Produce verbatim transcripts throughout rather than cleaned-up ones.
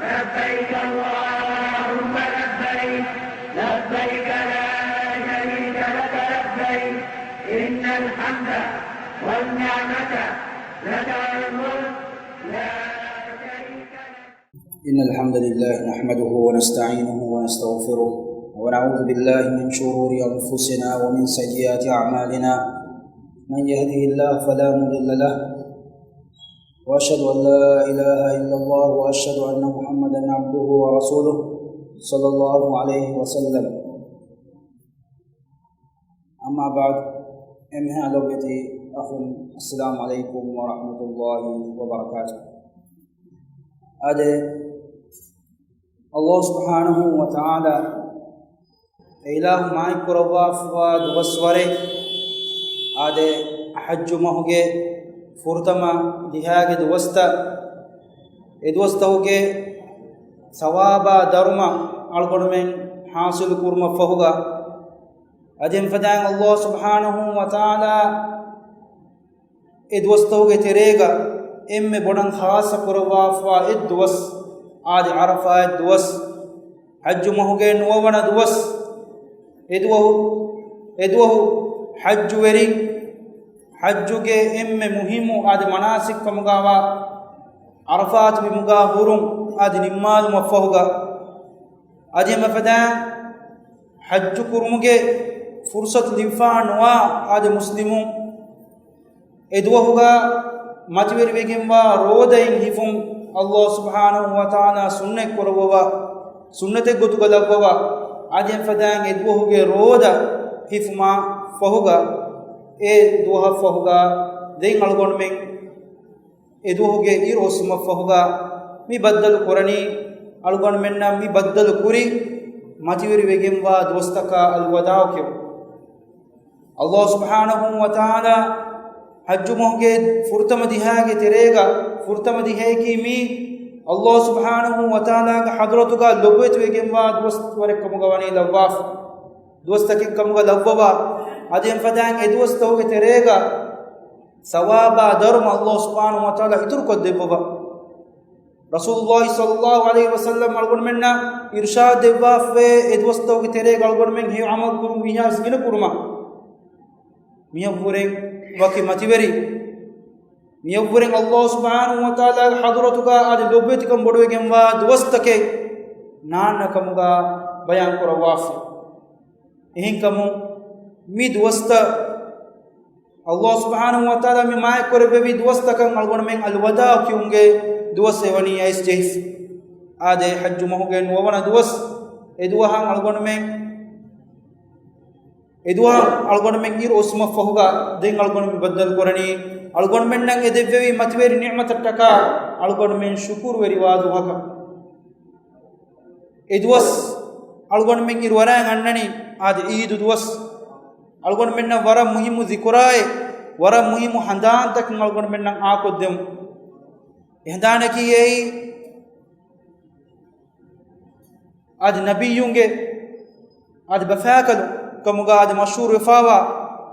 لبيك اللهم لبيك، لبيك لا شريك لك لبيك، إن الحمد والنعمة لك والملك لا شريك لك. إن الحمد لله نحمده ونستعينه ونستغفره، ونعوذ بالله من شرور أنفسنا ومن سيئات أعمالنا. من يهده الله فلا مضل له، وأشهد أن لا إله إلا الله، وأشهد أن محمدا عبده ورسوله، صلى الله عليه وسلم. أما بعد، އެންމެހާ ލޮބުވެތި އަޚުން، السلام عليكم ورحمة الله وبركاته. އާދެ، ﷲ ސުބްޙާނަހޫ ވަތަޢާލާ އެ އިލާހު މާތްކުރައްވާފައިވާ ދުވަސްވަރެއް، އާދެ، ޙައްޖު މަހުގެ ފުރަތަމަ ދިހައިގެ ދުވަސްތައް، އެ ދުވަސްތަކުގެ ސަވާބާ ދަރުމަ އަޅުގަނޑުމެން ޙާޞިލު ކުރުމަށް ފަހުގަ، އަދި އެފަދައިން ﷲ ސުބްޙާނަހޫ ވަތަޢާލާ އެ ދުވަސްތަކުގެ ތެރޭގަ އެންމެ ބޮޑަށް ޚާއްޞަ ކުރައްވާފައިވާ އެއް ދުވަސް، އާދެ، ޢަރަފާތް ދުވަސް، ޙައްޖު މަހުގެ ނުވަވަނަ ދުވަސް. އެދުވަހު، އެދުވަހު ޙައްޖުވެރިން ޙައްޖުގެ އެންމެ މުހިއްމު އާދެ މަނާސިކް ކަމުގައިވާ ޢަރަފާތު ބިމުގަ ހުރުން އާދެ ނިންމާލުމަށްފަހުގަ، އަދި އެފަދައިން ޙައްޖު ކުރުމުގެ ފުރުޞަތު ލިބިފައި ނުވާ އާދެ މުސްލިމުން އެދުވަހުގަ މަތިވެރިވެގެންވާ ރޯދައިން ހިފުން ﷲ ސުބްޙާނަހޫ ވަތަޢާލާ ސުންނަތް ކުރައްވަވާ، ސުންނަތެއް ގޮތުގަ ލައްވަވާ، އަދި އެފަދައިން އެދުވަހުގެ ރޯދަ ހިފުމާ ފަހުގަ، އެ ދުވަހަށް ފަހުގަ ދެން އަޅުގަނޑުމެން އެދުވަހުގެ އިރު އޮއްސުމަށްފަހުގަ މި ބައްދަލު ކުރަނީ، އަޅުގަނޑުމެންނަށް މި ބައްދަލު ކުރި މަތިވެރިވެގެންވާ ދުވަސްތަކާ އަލްވަދާޢު ކިޔުން. ﷲ ސުބްޙާނަހޫ ވަތަޢާލާ ޙައްޖު މަހުގެ ފުރަތަމަ ދިހައިގެ ތެރޭގަ، ފުރަތަމަ ދިހައެކީ މީ ﷲ ސުބްޙާނަހޫ ވަތަޢާލާގެ ޙަޟްރަތުގަ ލޮބުވެތިވެގެންވާ ދުވަސްވަރެއް ކަމުގަ ވަނީ ލައްވާފަ، ދުވަސްތަކެއް ކަމުގަ ލައްވަވާ، އަދި އެފަދައިން އެ ދުވަސްތަކުގެ ތެރޭގަ ސަވާބާ ދަރުމަ ﷲ ސުބްޙާނަހޫ ވަތަޢާލާ އިތުރުކޮށްދެއްވަވާ. ރަސޫލުﷲ ޞައްލަﷲ ޢަލައިހި ވަސައްލަމް އަޅުގަނޑުމެންނަށް އިރުޝާދު ދެއްވާފައިވޭ، އެ ދުވަސްތަކުގެ ތެރޭގަ އަޅުގަނޑުމެން ހެޔޮ ޢަމަލު ކުރުން ވީހާވެސް ގިނަ ކުރުމަށް. މިއަށްވުރެން ވަކި މަތިވެރި، މިއަށްވުރެން ﷲ ސުބްޙާނަހޫ ވަތަޢާލާގެ ޙަޟްރަތުގަ އާދެ ލޮބުވެތިކަން ބޮޑުވެގެންވާ ދުވަސްތަކެއް ނާންނަ ކަމުގަ ބަޔާން ކުރައްވާފަ. އެހެންކަމުން މި ދުވަސްތައް ﷲ ސުބްޙާނަހޫ ވަތަޢާލާ މި މާތްކުރެއްވެވި ދުވަސްތަކަށް އަޅުގަނޑުމެން އަލްވަދާޢު ކިޔުމުގެ ދުވަސް އެވަނީ އައިސް ޖެހިފަ. އާދެ، ޙައްޖު މަހުގެ ނުވަވަނަ ދުވަސް، އެ ދުވަހަށް އަޅުގަނޑުމެން، އެ ދުވަހަށް އަޅުގަނޑުމެން އިރު އޮއްސުމަށްފަހުގަ ދެން އަޅުގަނޑުމެން ބައްދަލު ކުރަނީ، އަޅުގަނޑުމެންނަށް އެ ދެއްވެވި މަތިވެރި ނިޢުމަތަށްޓަކާ އަޅުގަނޑުމެން ޝުކުރުވެރިވާ ދުވަހަކަށް. އެ ދުވަސް އަޅުގަނޑުމެން އިރު އަރާން އަންނަނީ އާދެ ޢީދު ދުވަސް. އަޅުގަނޑުމެންނަށް ވަރަށް މުހިއްމު ޛިކުރާއެއް، ވަރަށް މުހިއްމު ހަނދާންތަކެއް އަޅުގަނޑުމެންނަށް އާކޮށްދެމުން. އެ ހަނދާނަކީ އެއީ، އާދެ، ނަބިއްޔުންގެ އާދެ، ބަފާކަލުން ކަމުގަ އާދެ، މަޝްހޫރު ވެފައިވާ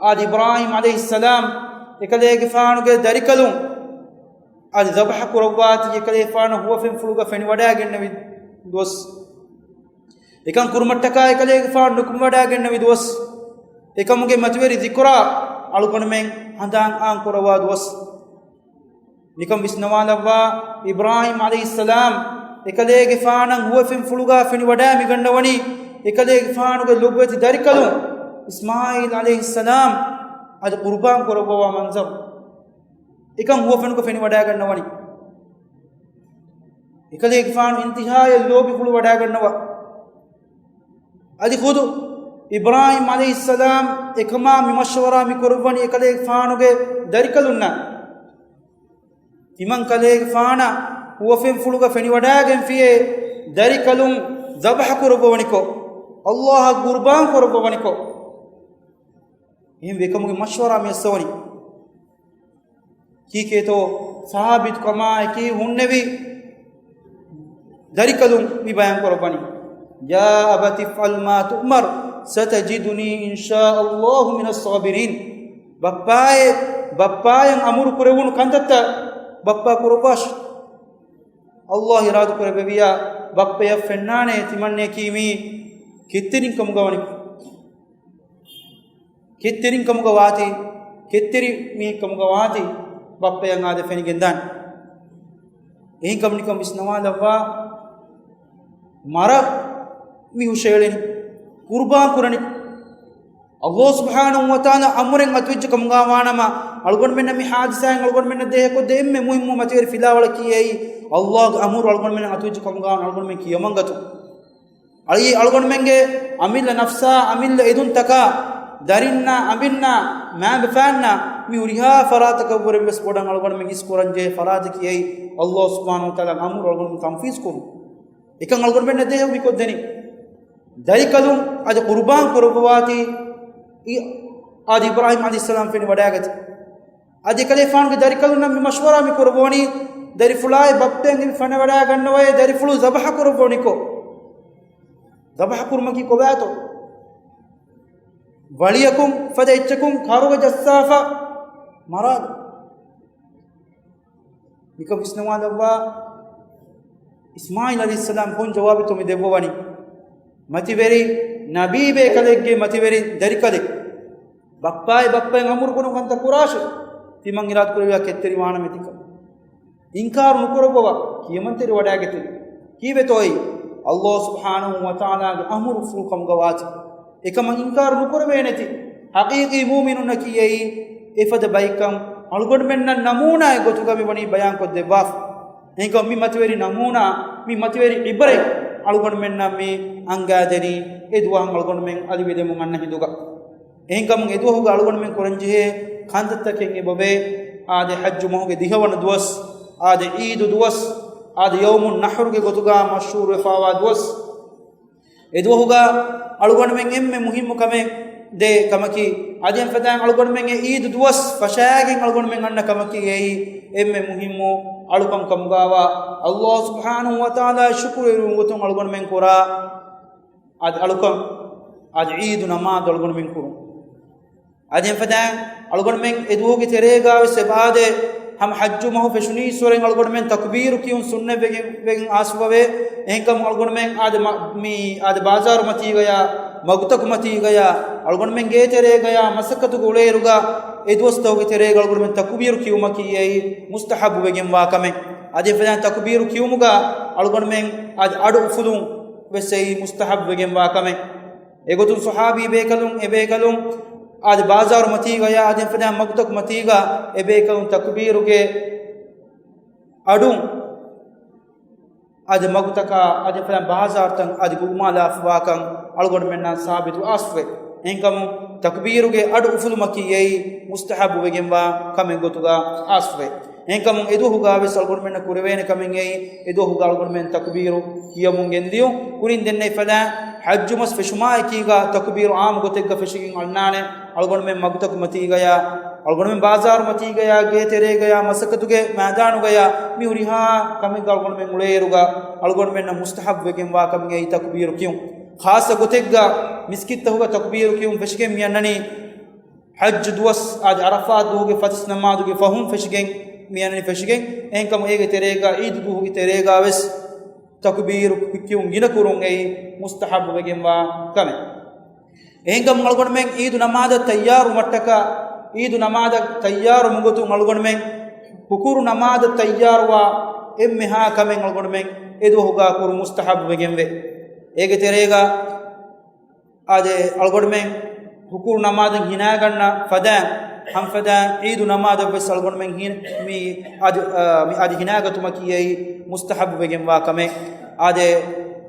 އާދެ، އިބްރާހީމް ޢަލައިހިއްސަލާމް އެކަލޭގެފާނުގެ ދަރިކަލުން އާދެ، ޛަބްޙަ ކުރައްވާތީ އެކަލޭގެފާނު ހުވަފެންފުޅުގަ ފެނިވަޑައިގެންނެވި ދުވަސް. އެކަން ކުރުމަށްޓަކާ އެކަލޭގެފާނު ނުކުމެވަޑައިގެންނެވި ދުވަސް. އެކަމުގެ މަތިވެރި ޛިކުރާ އަޅުގަނޑުމެން ހަނދާން އާން ކުރައްވާ ދުވަސް. ނިކަން ވިސްނަވާލައްވާ، އިބްރާހީމް ޢަލައިހިއްސަލާމް އެކަލޭގެފާނަށް ހުވަފެންފުޅުގަ ފެނިވަޑައި މިގަންނަވަނީ، އެކަލޭގެފާނުގެ ލޮބުވެތި ދަރިކަލުން އިސްމާޢީލް ޢަލައިހިއްސަލާމް އަދި ޤުރުބާން ކުރައްވަވާ މަންޒަރު. އެކަން ހުވަފެނުގަ ފެނިވަޑައިގަންނަވަނީ. އެކަލޭގެފާނު އިންތިހާއަށް ލޯބިފުޅުވަޑައިގަންނަވާ. އަދި ޚުދު އިބްރާހީމް ޢަލައިހިއްސަލާމް އެކަމާ މި މަޝްވަރާ މި ކުރައްވަނީ އެކަލޭގެފާނުގެ ދަރިކަލުންނާ. ތިމަން ކަލޭގެފާނަށް ހުވަފެންފުޅުގަ ފެނިވަޑައިގެންފިޔޭ، ދަރިކަލުން ޛަބްޙަ ކުރައްވަވަނިކޮށް، ﷲ އަށް ޤުރުބާން ކުރައްވަވަނިކޮށް. އެހެންވެ އެކަމުގެ މަޝްވަރާ މި އައްސަވަނީ. ކީކޭތޯ ސާބިތު ކަމާއެކީ ހުންނެވި ދަރިކަލުން މި ބަޔާން ކުރައްވަނީ، يا أبت افعل ما تؤمر ستجدني إن شاء الله من الصابرين. ބައްޕާއޭ، ބައްޕާއަށް އަމުރު ކުރެވުނު ކަންތައްތައް ބައްޕާ ކުރައްވާށި. ﷲ އިރާދަކުރެއްވެވިއްޔާ ބައްޕަޔަށް ފެންނާނެ ތިމަންނަޔަކީ މީ ކެތްތެރިން ކަމުގަ ވަނިކޮށް. ކެތްތެރިން ކަމުގަ ވާތީ، ކެތްތެރި މީހެއް ކަމުގަ ވާތީ ބައްޕަޔަށް އާދެ ފެނިގެންދާނެ. އެހެންކަމުން ނިކަން ވިސްނަވާލައްވާ، މަރަށް މި ހުށައެޅެނީ. ޤުރުބާން ކުރަނީ. ﷲ ސުބްޙާނަހޫ ވަތަޢާލާ އަމުރެއް އަތުވެއްޖެ ކަމުގަ ވާނަމަ، އަޅުގަނޑުމެންނަށް މި ޙާދިސާއިން އަޅުގަނޑުމެންނަށް ދޭހަކޮށްދޭ އެންމެ މުހިއްމު މަތިވެރި ފިލާވަޅަކީ އެއީ، ﷲގެ އަމުރު އަޅުގަނޑުމެންނަށް އަތުވެއްޖެ ކަމުގަ ވާނަމަ އަޅުގަނޑުމެން ކިޔަމަންގަތުން. އަޅީ އަޅުގަނޑުމެންގެ އަމިއްލަ ނަފްސާ، އަމިއްލަ އެދުންތަކާ، ދަރިންނާ، އަނބިންނާ، މައިންބަފައިންނާ މި ހުރިހާ ފަރާތަކަށްވުރެން ވެސް ބޮޑަށް އަޅުގަނޑުމެން އިސްކުރަންޖެހޭ ފަރާތަކީ އެއީ، ﷲ ސުބްޙާނަހޫ ވަތަޢާލާގެ އަމުރު އަޅުގަނޑުމެން ތަންފީޒު ކުރުން. އެކަން އަޅުގަނޑުމެންނަށް ދޭހަކޮށް މިކޮށްދެނީ. ދަރިކަލުން އަދި ޤުރުބާން ކުރައްވަވާތީ، އި-، އާދެ އިބްރާހީމް ޢަލައިހިއްސަލާމް ފެނިވަޑައިގަތީ. އަދި އެކަލޭފާނުގެ ދަރިކަލުންނަށް މި މަޝްވަރާ މި ކުރައްވަވަނީ، ދަރިފުޅާއި ބައްޕައިން މި ފެނިވަޑައިގަންނަވައޭ، ދަރިފުޅު ޒަބަޙަ ކުރައްވަނިކޮށް. ޒަބަޙަ ކުރުމަކީ ކޮބާތޯ؟ ވަޅިއަކުން ފަދަ އެއްޗަކުން ކަރުގަ ޖައްސާފަ މަރާލު. މިކަން ވިސްނަވާލައްވާ، އިސްމާޢީލް ޢަލައިހިއްސަލާމް ކޮން ޖަވާބެއްތޯ މި ދެއްވަވަނީ؟ މަތިވެރި ނަބީ ބޭކަލެއްގެ މަތިވެރި ދަރިކަލެއް. ބައްޕާއި ބައްޕައިން އަމުރު ކުރުން ކަންތައް ކުރާށޭ. ތިމަން އިރާދަ ކުރެއްވިއްޔާ ކެތްތެރިވާނަމޭ ތިކަން. އިންކާރު ނުކުރައްވަވާ، ކިޔަމަންތެރިވަޑައިގަތެވި. ކީއްވެތޯ އެއީ؟ ﷲ ސުބްޙާނަހޫ ވަތަޢާލާގެ އަމުރު ފުޅު ކަމުގަ ވާތީ. އެކަމަށް އިންކާރު ނުކުރެވޭނެތީ. ޙަޤީޤީ މުއުމިނުންނަކީ އެއީ، އެފަދަ ބައެއްކަން އަޅުގަނޑުމެންނަށް ނަމޫނާއެއް ގޮތުގަ މި ވަނީ ބަޔާންކޮށްދެއްވާފަ. އެހެންކަމުން މި މަތިވެރި ނަމޫނާ، މި މަތިވެރި ޢިބްރަތް އަޅުގަނޑުމެންނަށް މި އަންގާދެނީ، އެ ދުވަހަށް އަޅުގަނޑުމެން އަލިވެލެމުން އަންނަ ހިނދުގަ. އެހެންކަމުން އެދުވަހުގަ އަޅުގަނޑުމެން ކުރަންޖެހޭ ކަންތައްތަކެއް އެބަވޭ، އާދެ ޙައްޖު މަހުގެ ދިހަވަނަ ދުވަސް، އާދެ ޢީދު ދުވަސް، އާދެ ޔައުމުން ނަޙްރުގެ ގޮތުގަ މަޝްހޫރުވެފަވާ ދުވަސް. އެދުވަހުގަ އަޅުގަނޑުމެން އެންމެ މުހިއްމު ކަމެއް ދޭ ކަމަކީ، އަދި އެފަދައިން އަޅުގަނޑުމެން އެ ޢީދު ދުވަސް ފަށާގެން އަޅުގަނޑުމެން އަންނަ ކަމަކީ އެއީ އެންމެ މުހިއްމު އަޅުކަން ކަމުގަވާ، ﷲ ސުބްޙާނަހޫ ވަތަޢާލާ ޝުކުރު އެރުވުމުގެ ގޮތުން އަޅުގަނޑުމެން ކުރާ އަދި އަޅުކަން، އަދި ޢީދު ނަމާދު އަޅުގަނޑުމެން ކުރުން. އަދި އެފަދައިން އަޅުގަނޑުމެން އެދުވަހުގެ ތެރޭގަވެސް އެބައާދޭ، ހަމަ ޙައްޖު މަހު ފެށުނީއްސުރެން އަޅުގަނޑުމެން ތަކުބީރު ކިޔުން ސުންނަތްވެގެން، ވެގެން އާސްފަވޭ. އެހެންކަމުން އަޅުގަނޑުމެން އާދެ މަ-، މި އާދެ ބާޒާރު މަތީގަޔާ، މަގުތަކު މަތީގަޔާ، އަޅުގަނޑުމެން ގޭ ތެރޭގަޔާ، މަސައްކަތުގެ އުޅޭއިރުގަ، އެ ދުވަސްތަކުގެ ތެރޭގަ އަޅުގަނޑުމެން ތަކުބީރު ކިޔުމަކީ އެއީ މުސްތަޙައްބު ވެގެންވާ ކަމެއް. އަދި އެފަދައިން ތަކުބީރު ކިޔުމުގަ އަޅުގަނޑުމެން އަދި އަޑު އުފުލުން ވެސް އެއީ މުސްތަޙައްބު ވެގެންވާ ކަމެއް. އެގޮތުން ޞަޙާބީ ބޭކަލުން، އެބޭކަލުން އަދި ބާޒާރު މަތީގަޔާ އަދި އެފަދައިން މަގުތަކު މަތީގަ އެބޭކަލުން ތަކުބީރުގެ އަޑުން އަދި މަގުތަކާ އަދި އެފަދައިން ބާޒާރުތައް އަދި ގުޅުމާލާފަވާކަން އަޅުގަނޑުމެންނަށް ސާބިތު އާސްފަވޭ. އެހެންކަމުން ތަކުބީރުގެ އަޑު އުފުލުމަކީ އެއީ މުސްތަޙައްބު ވެގެންވާ ކަމެއް ގޮތުގަ އާސްފަވޭ. އެހެންކަމުން އެދުވަހުގަވެސް އަޅުގަނޑުމެންނަށް ކުރެވޭނެ ކަމެއް އެއީ، އެދުވަހުގަ އަޅުގަނޑުމެން ތަކުބީރު ކިޔަމުން ގެންދިޔުން. ކުރިން ދެންނެވި ފަދައިން ޙައްޖު މަސް ފެށުމާއެކީގަ ތަކުބީރު ޢާއްމު ގޮތެއްގަ ފެށިގެން އަންނާނެ. އަޅުގަނޑުމެން މަގުތަކު މަތީގަޔާ، އަޅުގަނޑުމެން ބާޒާރު މަތީގަޔާ، ގޭ ތެރޭގަޔާ، މަސައްކަތުގެ މައިދާނުގަޔާ، މި ހުރިހާ ކަމެއްގަ އަޅުގަނޑުމެން އުޅޭއިރުގަ، އަޅުގަނޑުމެންނަށް މުސްތަޙައްބު ވެގެންވާ ކަމެއް އެއީ ތަކުބީރު ކިޔުން. ޚާއްޞަ ގޮތެއްގަ މިސްކިތްތަކުގަ ތަކުބީރު ކިޔުން ފެށިގެން މި އަންނަނީ، ޙައްޖު ދުވަސް އާދެ، ޢަރަފާތް ދުވަހުގެ ފަތިސް ނަމާދުގެ ފަހުން ފެށިގެން މި އަންނަނީ ފެށިގެން. އެހެންކަމުން އޭގެ ތެރޭގަ ޢީދު ދުވަހުގެ ތެރޭގަވެސް ތަކުބީރު ކިޔުން ގިނަ ކުރުން އެއީ މުސްތަޙައްބު ވެގެންވާ ކަމެއް. އެހެންކަމުން އަޅުގަނޑުމެން ޢީދު ނަމާދަށް ތައްޔާރުވުމަށްޓަކާ، ޢީދު ނަމާދަށް ތައްޔާރުވުމުގެ ގޮތުން އަޅުގަނޑުމެން ހުކުރު ނަމާދަށް ތައްޔާރުވާ އެންމެހާ ކަމެއް އަޅުގަނޑުމެން އެދުވަހުގަ ކުރުން މުސްތަޙައްބު ވެގެންވޭ. އޭގެ ތެރޭގަ އާދެ، އަޅުގަނޑުމެން ހުކުރު ނަމާދަށް ހިނާގަންނަ ފަދައިން، ހަމަފަދައިން ޢީދު ނަމާދަށްވެސް އަޅުގަނޑުމެން ހި-، މި އަދި، އާ، މި އަދި ހިނާގަތުމަކީ އެއީ މުސްތަޙައްބު ވެގެންވާ ކަމެއް. އާދެ،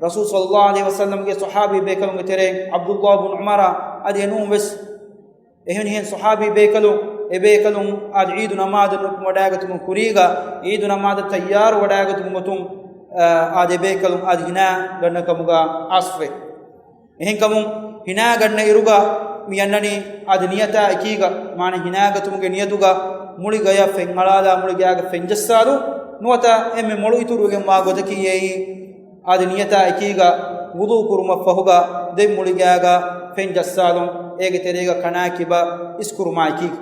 ރަސޫލު ޞައްލައްލާހު ޢަލައިހި ވަސައްލަމްގެ ޞަޙާބީ ބޭކަލުންގެ ތެރެއިން ޢަބްދުﷲ ބިން ޢުމަރާ އަދި އެނޫން ވެސް އެހެނިހެން ޞަޙާބީ ބޭކަލުން، އެބޭކަލުން އަދި ޢީދު ނަމާދަށް ނުކުމެވަޑައިގަތުމުގެ ކުރީގަ، ޢީދު ނަމާދަށް ތައްޔާރުވެވަޑައިގަތުމުގެ ގޮތުން، އާ، އާދެ އެބޭކަލުން އަދި ހިނާގަންނަ ކަމުގަ އާސްފަވޭ. އެހެންކަމުން ހިނާގަންނައިރުގަ މި އަންނަނީ އަދި ނިޔަތާ އެކީގަ، މާނަ ހިނާގަތުމުގެ ނިޔަތުގަ މުޅި ގަޔަށް ފެންއަޅާލާ މުޅި ގާގަ ފެންޖައްސާލުން. ނުވަތަ އެންމެ މޮޅު އިތުރުވެގެންވާ ގޮތަކީ އެއީ، އަދި ނިޔަތާ އެކީގަ ވުޟޫ ކުރުމަށްފަހުގަ ދެން މުޅި ގާގަ ފެން ޖައްސާލުން، އޭގެ ތެރޭގަ ކަނާ ކިބަ އިސްކުރުމާ އެކީގަ.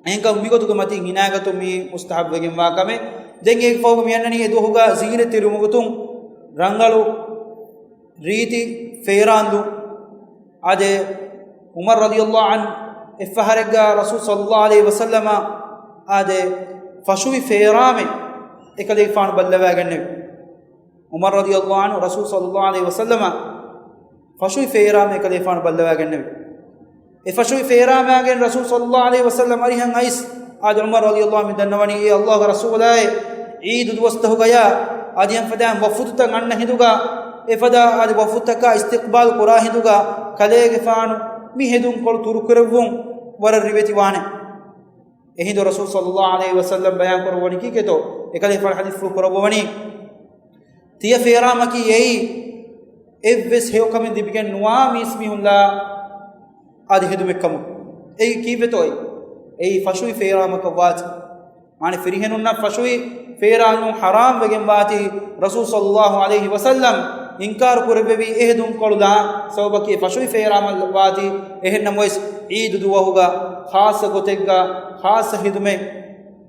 އެހެންކަމުން މިގޮތުގެ މަތިން ހިނާގަތުން މީ މުސްތަޙައްބު ވެގެންވާ ކަމެއް. ދެން އޭގެ ފަހުގަ މި އަންނަނީ އެ ދުވަހުގަ ޒީނަތްތެރިވުމުގެ ގޮތުން ރަނގަޅު ރީތި ފޭރާންދުން. އާދެ، ޢުމަރު ރަޟިޔަﷲ ޢަންހު އެއްފަހަރެއްގަ ރަސޫލު ޞައްލަﷲ ޢަލައިހި ވަސައްލަމަށް އާދެ، ފަށުވި ފޭރާމެއް އެކަލޭގެފާނު ބައްލަވާގެންނެވި. ޢުމަރު ރަޟިޔަﷲ ޢަންހު ރަސޫލު ޞައްލަﷲ ޢަލައިހި ވަސައްލަމަށް ފަށުވި ފޭރާމެއް އެކަލޭގެފާނު ބައްލަވާގެންނެވި. އެ ފަށުވި ފޭރާމާގެން ރަސޫލު ޞައްލަﷲ ޢަލައިހި ވަސައްލަމަ އަރިހަށް އައިސް، އާދެ، ޢުމަރު ރަޟިޔަﷲ ޢަންހު މި ދަންނަވަނީ، އޭ ﷲގެ ރަސޫލާއޭ، ޢީދު ދުވަސްތަކުގަޔާ އަދި އެފަދައިން ވަފުދުތައް އަންނަ ހިނދުގަ، އެފަދަ އަދި ވަފުދުތަކާ އިސްތިޤްބާލު ކުރާ ހިނދުގަ، ކަލޭގެފާނު މި ހެދުންކޮޅު ތުރުކުރެއްވުން ވަރަށް ރިވެތިވާނެ. އެހިނދު ރަސޫލު ޞައްލަﷲ ޢަލައިހި ވަސައްލަމަ ބަޔާން ކުރައްވަނީ ކީކޭތޯ؟ އެކަލޭގެފާނު ޙަދީޘްފުޅު ކުރައްވަވަނީ، ތިޔަ ފޭރާމަކީ އެއީ، އެއްވެސް ހެޔޮކަމެއް ލިބިގެން ނުވާ މީސްމީހުންނާ އަދި ހެދުމެއް ކަމުގަ. އެއީ ކީއްވެތޯ އެއީ؟ އެއީ ފަށުވި ފޭރާމަކަށް ވާތީ. މާނަ ފިރިހެނުންނަށް ފަށުވި ފޭރާންދުން ޙަރާމް ވެގެން ވާތީ، ރަސޫލު ޞައްލަﷲ ޢަލައިހި ވަސައްލަމަ އިންކާރު ކުރެއްވެވީ އެ ހެދުންކޮޅު ލާން ސަބަބަކީ ފަށުވި ފޭރާމަ ވާތީ. އެހެންނަމަވެސް ޢީދު ދުވަހުގަ ޚާއްޞަ ގޮތެއްގަ ޚާއްޞަ ހެދުމެއް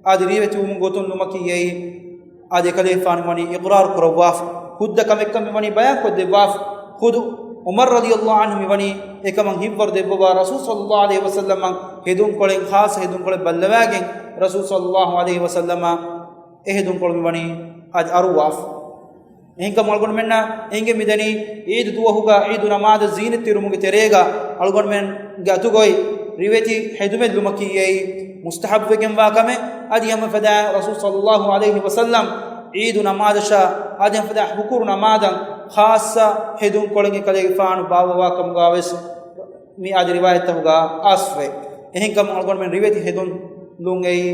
އަދި ރިވެތިވުމުގެ ގޮތުން ލުމަކީ އެއީ، އަދި އެކަލޭގެފާނު ވަނީ އިޤްރާރު ކުރައްވާފަ. ހުއްދަ ކަމެއްކަން މި ވަނީ ބަޔާން ކޮށްދެއްވާފަ. ޚުދު ޢުމަރު ރަޟިޔަﷲ ޢަންހު މި ވަނީ އެކަމަށް ހިތްވަރު ދެއްވަވާ، ރަސޫލު ޞައްލަﷲ ޢަލައިހި ވަސައްލަމަށް ހެދުންކޮޅެއް، ޚާއްޞަ ހެދުންކޮޅެއް ބައްލަވާގެން، ރަސޫލު ޞައްލަﷲ ޢަލައިހި ވަސައްލަމަށް އެ ހެދުންކޮޅު މި ވަނީ އަދި އަރުވާފަ. އެހެންކަމުން އަޅުގަނޑުމެންނަށް އެނގޭ މިދަނީ ޢީދު ދުވަހުގަ ޢީދު ނަމާދަށް ޒީނަތްތެރިވުމުގެ ތެރޭގަ އަޅުގަނޑުމެންގެ އަތުގައި ރިވެތި ހެދުމެއް ލުމަކީ އެއީ މުސްތަޙައްބުވެގެންވާ ކަމެއް. އަދި ހަމަ އެފަދައިން ރަސޫލު ޞައްލަﷲ ޢަލައިހި ވަސައްލަމަ ޢީދު ނަމާދަށާ އަދި ހަމަ އެފަދައިން ހުކުރު ނަމާދަށް ޚާއްޞަ ހެދުންކޮޅެއް އެކަލޭގެފާނު ބާއްވަވާ ކަމުގަ ވެސް މި އަދި ރިވާޔަތްތަކުގަ އައިސްފައި. އެހެންކަމުން އަޅުގަނޑުމެން ރިވެތި ހެދުން ލުން އެއީ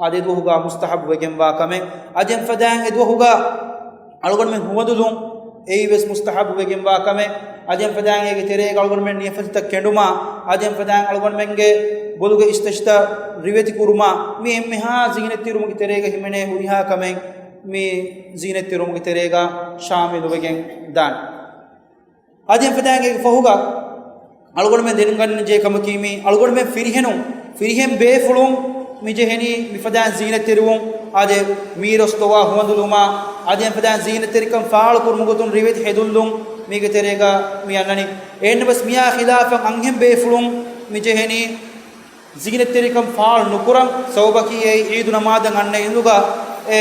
އާދެ ދުވަހުގަ މުސްތަޙައްބު ވެގެންވާ ކަމެއް. އަދި އެފަދައިން އެ ދުވަހުގަ އަޅުގަނޑުމެން ހުވަނދުލުން އެއީ ވެސް މުސްތަޙައްބު ވެގެންވާ ކަމެއް. އަދި އެފަދައިން އޭގެ ތެރޭގަ އަޅުގަނޑުމެން ނިޔަފަތިތައް ކެނޑުމާ، އަދި އެފަދައިން އަޅުގަނޑުމެންގެ ބޮލުގެ އިސްތަށިތައް ރިވެތި ކުރުމާ، މި އެންމެހާ ޒީނަތްތެރިވުމުގެ ތެރޭގަ ހިމެނޭ ހުރިހާ ކަމެއް މި ޒީނަތްތެރިވުމުގެ ތެރޭގަ ޝާމިލު ވެގެން ދާނެ. އަދި އެފަދައިން އޭގެ ފަހުގަ އަޅުގަނޑުމެން ދެނެގަންނަންޖެހޭ ކަމަކީ މި އަޅުގަނޑުމެން ފިރިހެނުން، ފިރިހެން ބޭފުޅުން މި ޖެހެނީ މިފަދައިން ޒީނަތްތެރިވުން. އާދެ، މީރަސް ދޮވާ ހުވަނދުލުމާ، އަދި އެފަދައިން ޒީނަތްތެރިކަން ފާޅުކުރުމުގެ ގޮތުން ރިވެތި ހެދުންލުން މީގެ ތެރޭގަ މި އަންނަނީ. އެހެންނަމަވެސް މިއާ ޚިލާފަށް އަންހެން ބޭފުޅުން މި ޖެހެނީ ޒީނަތްތެރިކަން ފާޅު ނުކުރަން. ސަބަބަކީ އެއީ ޢީދު ނަމާދަށް އަންނަ އިނދުގަ އެ، އެ،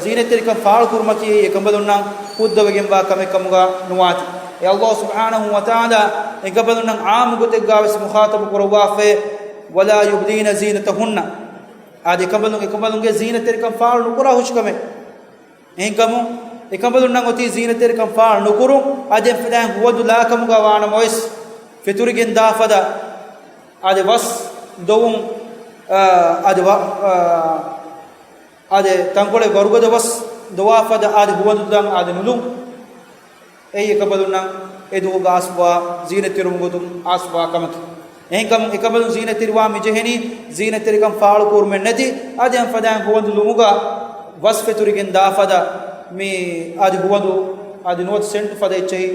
ޒީނަތްތެރިކަން ފާޅު ކުރުމަކީ އެކަނބަލުންނަށް ހުއްދަވެގެންވާ ކަމެއް ކަމުގަ ނުވާތީ. އެ ﷲ ސުބްޙާނަހޫ ވަތަޢާލާ އެކަނބަލުންނަށް ޢާއްމު ގޮތެއްގަ ވެސް މުޚާޠަބު ކުރައްވާފައި، "ولا يبدين زينتهن." އާދެ، އެކަނބަލުން، އެކަނބަލުންގެ ޒީނަތްތެރިކަން ފާޅު ނުކުރާ ހުށިކަމެއް. އެހެންކަމުން އެކަނބަލުންނަށް އޮތީ ޒީނަތްތެރިކަން ފާޅު ނުކުރުން. އަދި އެފަދައިން ހުވަދު ލާކަމުގަ ވާނަމަވެސް، ފެތުރިގެން ދާ ފަދަ އަދި ވަސް ދޮވުން، އާ، އަދި ވަ-، އާ، އާދެ، ތަންކޮޅެއް ވަރުގަދަ ވަސް ދޮވާ ފަދަ އާދެ ހުވަދު ލަން އާދެ ނުލުން. އެއީ އެކަނބަލުންނަށް އެ ދުވަހުގަ އައިސްފަވާ ޒީނަތްތެރިވުމުގެ ގޮތުން އައިސްފަވާ ކަމަކީ. އެހެންކަމުން އެކަނބަލުން ޒީނަތްތެރިވާ މި ޖެހެނީ ޒީނަތްތެރިކަން ފާޅުކުރުމެއް ނެތި، އަދި އެފަދައިން ހުވަނދު ލުމުގަ ވަސް ފެތުރިގެން ދާ ފަދަ މި އަދި ހުވަދު އަދި ނުވަތަ ސެންޓު ފަދަ އެއްޗެހި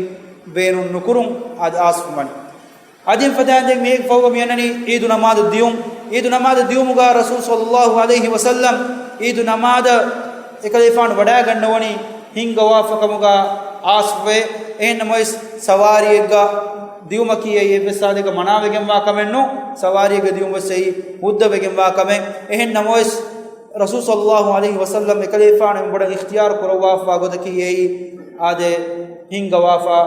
ބޭނުން ނުކުރުން އަދި އައިސްފަވަނީ. އަދި އެފަދައިން ދެން މީގެ ފަހުގަ މި އަންނަނީ ޢީދު ނަމާދަށް ދިޔުން. ޢީދު ނަމާދަށް ދިޔުމުގަ ރަސޫލު ޞައްލަﷲ ޢަލައިހި ވަސައްލަމަ ޢީދު ނަމާދަށް އެކަލޭފާނު ވަޑައިގަންނަވަނީ ހިންގަވާފަ ކަމުގަ އައިސްފަވޭ. އެހެން ނަމަވެސް ސަވާރީއެއްގަ ދިޔުމަކީ އެއީ އެއްވެސް އާދައިގަ މަނާވެގެންވާ ކަމެއް ނޫން. ސަވާރީއެއްގަ ދިޔުން ވެސް އެއީ ހުއްދަވެގެންވާ ކަމެއް. އެހެން ނަމަވެސް ރަސޫލު ޞައްލަﷲ ޢަލައިހި ވަސައްލަމަ އެކަލޭފާނު އެނބުރަ އިޚްތިޔާރު ކުރައްވާފަވާ ގޮތަކީ އެއީ އާދެ ހިންގަވާފަ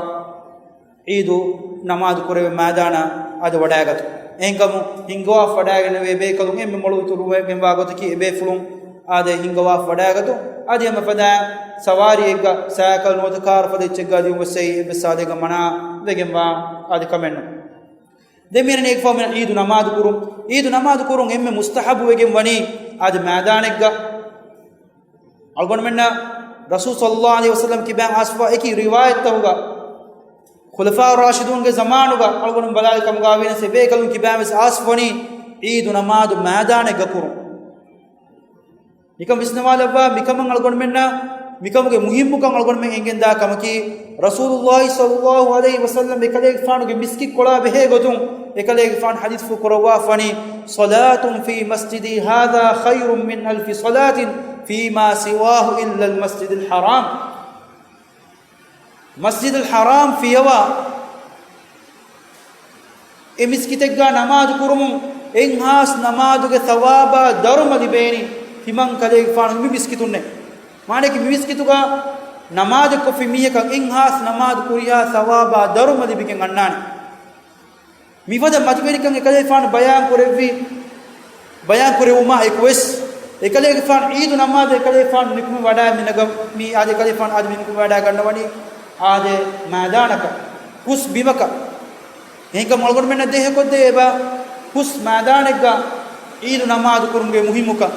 ޢީދު ނަމާދު ކުރެވޭ މައިދާނަށް އަދި ވަޑައިގަތުން. އެހެންކަމުން ހިންގަވާފަ ވަޑައިގެންނެވި ބޭކަލުން އެންމެ މޮޅު އިތުރުވެގެންވާ ގޮތަކީ އެބޭފުޅުން އާދެ ހިންގަވާފަ ވަޑައިގަތުން. އަދި ހަމަ އެފަދައިން ސަވާރީއެއްގަ ސައިކަލް ނުވަތަ ކާރު ފަދަ އެއްޗެއްގަ ދިޔުން ވެސް އެއީ އެއްވެސް އާދައިގަ މަނާ ވެގެންވާ އާދެ ކަމެއް ނޫން. ދެން މިއަންނަނީ އޭގެ ފަހު މި ޢީދު ނަމާދު ކުރުން. ޢީދު ނަމާދު ކުރުން އެންމެ މުސްތަޙައްބު ވެގެން ވަނީ އާދެ މައިދާނެއްގަ. އަޅުގަނޑުމެންނަށް ރަސޫލު ޞައްލަﷲ ޢަލައިހި ވަސައްލަމަ ކިބައިން އައިސްފަ އެކި ރިވާޔަތްތަކުގަ ޚުލަފާއު ރާޝިދޫންގެ ޒަމާނުގަ އަޅުގަނޑު ބަލާލި ކަމުގަ ވީނަސް އެބޭކަލުން ކިބައިން ވެސް އައިސްފަވަނީ ޢީދު ނަމާދު މައިދާނެއްގަ ކުރުން. މިކަން ވިސްނަވާލައްވާ، މިކަމަށް އަޅުގަނޑުމެންނަށް، މިކަމުގެ މުހިއްމުކަން އަޅުގަނޑުމެން އެނގެންދާ ކަމަކީ، ރަސޫލުﷲ ޞައްލަﷲ ޢަލައިހި ވަސައްލަމަ އެކަލޭގެފާނުގެ މިސްކިތްކޮޅާ ބެހޭ ގޮތުން އެކަލޭގެފާނު ޙަދީޘްފުޅު ކުރައްވާފަވަނީ، "صلاة في مسجدي هذا خير من ألف صلاة فيما سواه إلا المسجد الحرام. މަސްޖިދުލް ޙަރާމް ފިޔަވާ އެ މިސްކިތެއްގަ ނަމާދު ކުރުމުން އެއްހާސް ނަމާދުގެ ޘަވާބާ ދަރުމަ ލިބޭނީ ތިމަން ކަލޭގެފާނު މި މިސްކިތުންނޭ. މާނައަކީ މި މިސްކިތުގަ ނަމާދެއް ކޮށްފި މީހަކަށް އެއްހާސް ނަމާދު ކުރިހާ ޘަވާބާ ދަރުމަ ލިބިގެން އަންނާނެ. މިފަދަ މަތިވެރިކަން އެކަލޭގެފާނު ބަޔާން ކުރެއްވި، ބަޔާން ކުރެވުމާ އެކުވެސް، އެކަލޭގެފާނު ޢީދު ނަމާދަށް އެކަލޭގެފާނު ނިކުމެވަޑައި މިނަގަ، މި އާދެ އެކަލޭގެފާނު އާދެ މި ނިކުމެވަޑައިގަންނަވަނީ އާދެ މައިދާނަކަށް، ހުސް ބިމަކަށް. އެހެންކަމުން އަޅުގަނޑުމެންނަށް ދޭހަކޮށްދޭ އެބަ ހުސް މައިދާނެއްގަ ޢީދު ނަމާދު ކުރުމުގެ މުހިއްމުކަން.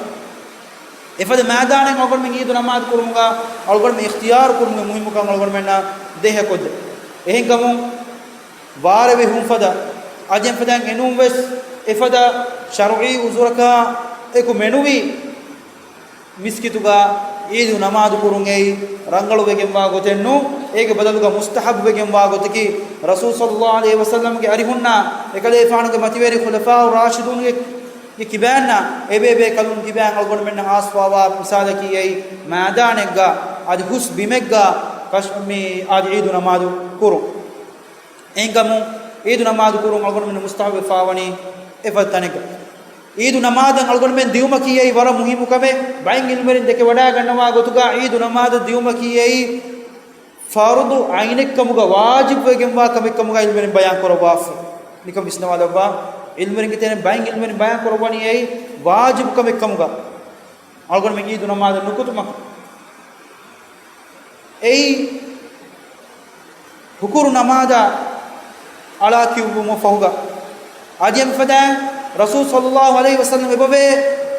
އެފަދަ މައިދާނެއް އަޅުގަނޑުމެން ޢީދު ނަމާދު ކުރުމުގަ އަޅުގަނޑުމެން އިޚްތިޔާރު ކުރުމުގެ މުހިއްމުކަން އަޅުގަނޑުމެންނަށް ދޭހަކޮށްދޭ. އެހެންކަމުން ވާރޭ ވެހުން ފަދަ، އަދި އެފަދައިން އެނޫން ވެސް އެފަދަ ޝަރުޢީ ޢުޛުރަކާ އެކު މެނުވީ މިސްކިތުގަ ޢީދު ނަމާދު ކުރުން އެއީ ރަނގަޅުވެގެންވާ ގޮތެއް ނޫން. އޭގެ ބަދަލުގަ މުސްތަޙައްބުވެގެންވާ ގޮތަކީ، ރަސޫލު ޞައްލައްލާހު ޢަލައިހި ވަސައްލަމްގެ އަރިހުންނާ އެކަލޭފާނުގެ މަތިވެރި ޚުލަފާއު ރާޝިދޫންގެ ގެ ކިބާންނާ އެބޭބޭކަލުން ކިބާން އަޅުގަނޑުމެންނަށް އާސްފާވާ މިސާލަކީ އެއީ މައިދާނެއްގަ އަދި ހުސް ބިމެއްގަ ކަށް-، މި އަދި ޢީދު ނަމާދު ކުރުން. އެހެންކަމުން ޢީދު ނަމާދު ކުރުން އަޅުގަނޑުމެން މުސްތަޙައްބުވެފާވަނީ އެފަދަ ތަނެއްގަ. ޢީދު ނަމާދަށް އަޅުގަނޑުމެން ދިއުމަކީ އެއީ ވަރަށް މުހިއްމު ކަމެއް. ބައެއް ޢިލްމުވެރިން ދެކެވަޑައިގަންނަވާ ގޮތުގަ ޢީދު ނަމާދަށް ދިއުމަކީ އެއީ ފަރުޟު ޢައިނެއްކަމުގަ ވާޖިބުވެގެންވާ ކަމެއްކަމުގަ ޢިލްމުވެރިން ބަޔާން ކުރައްވާފަ. ނިކަން ވިސްނަވާލައްވާ، ޢިލްމުވެރިންގެ ތެރެއިން ބައެއް ޢިލްމުވެރިން ބަޔާން ކުރައްވަނީ އެއީ ވާޖިބު ކަމެއްކަމުގަ އަޅުގަނޑުމެން ޢީދު ނަމާދަށް ނުކުތުމަކަށް. އެއީ ހުކުރު ނަމާދާ އަޅާ ކިޔުއްވުމަށް ފަހުގަ، އަދި އެފަދައިން ރަސޫލު ޞައްލައްލާހު ޢަލައިހި ވަސައްލަމް އެބަވޭ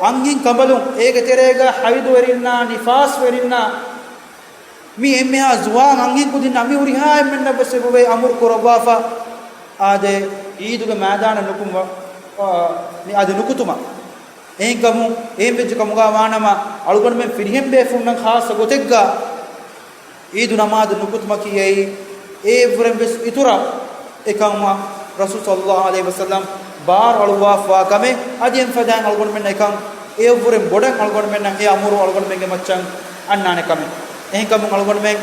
އަންހެން ކަނބަލުން އޭގެ ތެރޭގަ ޙައިޟުވެރިންނާ ނިފާސްވެރިންނާ މި އެންމެހާ ޒުވާން އަންހެން ކުދިންނާ މި ހުރިހާ އެންމެންނަށް ވެސް އެބަވޭ އަމުރު ކުރައްވާފަ، އާދެ، ޢީދުގެ މައިދާނަށް ނުކުމް ވަ-، އާ، މި އާދެ ނުކުތުމަށް. އެހެންކަމުން އެހެން ވެއްޖެ ކަމުގަ ވާނަމަ، އަޅުގަނޑުމެން ފިރިހެން ބޭފުޅުންނަށް ޚާއްޞަ ގޮތެއްގަ ޢީދު ނަމާދު ނުކުތުމަކީ އެއީ އެއަށްވުރެން ވެސް އިތުރަށް އެކަމަށް ރަސޫލު ޞައްލައްލާހު ޢަލައިހި ވަސައްލަމް ބާރު އަޅުއްވާފަވާ ކަމެއް. އަދި އެފަދައިން އަޅުގަނޑުމެންނަށް އެކަން އެއަށްވުރެން ބޮޑަށް އަޅުގަނޑުމެންނަށް އެ އަމުރު އަޅުގަނޑުމެންގެ މައްޗަށް އަންނާނެ ކަމެއް. އެހެންކަމުން އަޅުގަނޑުމެން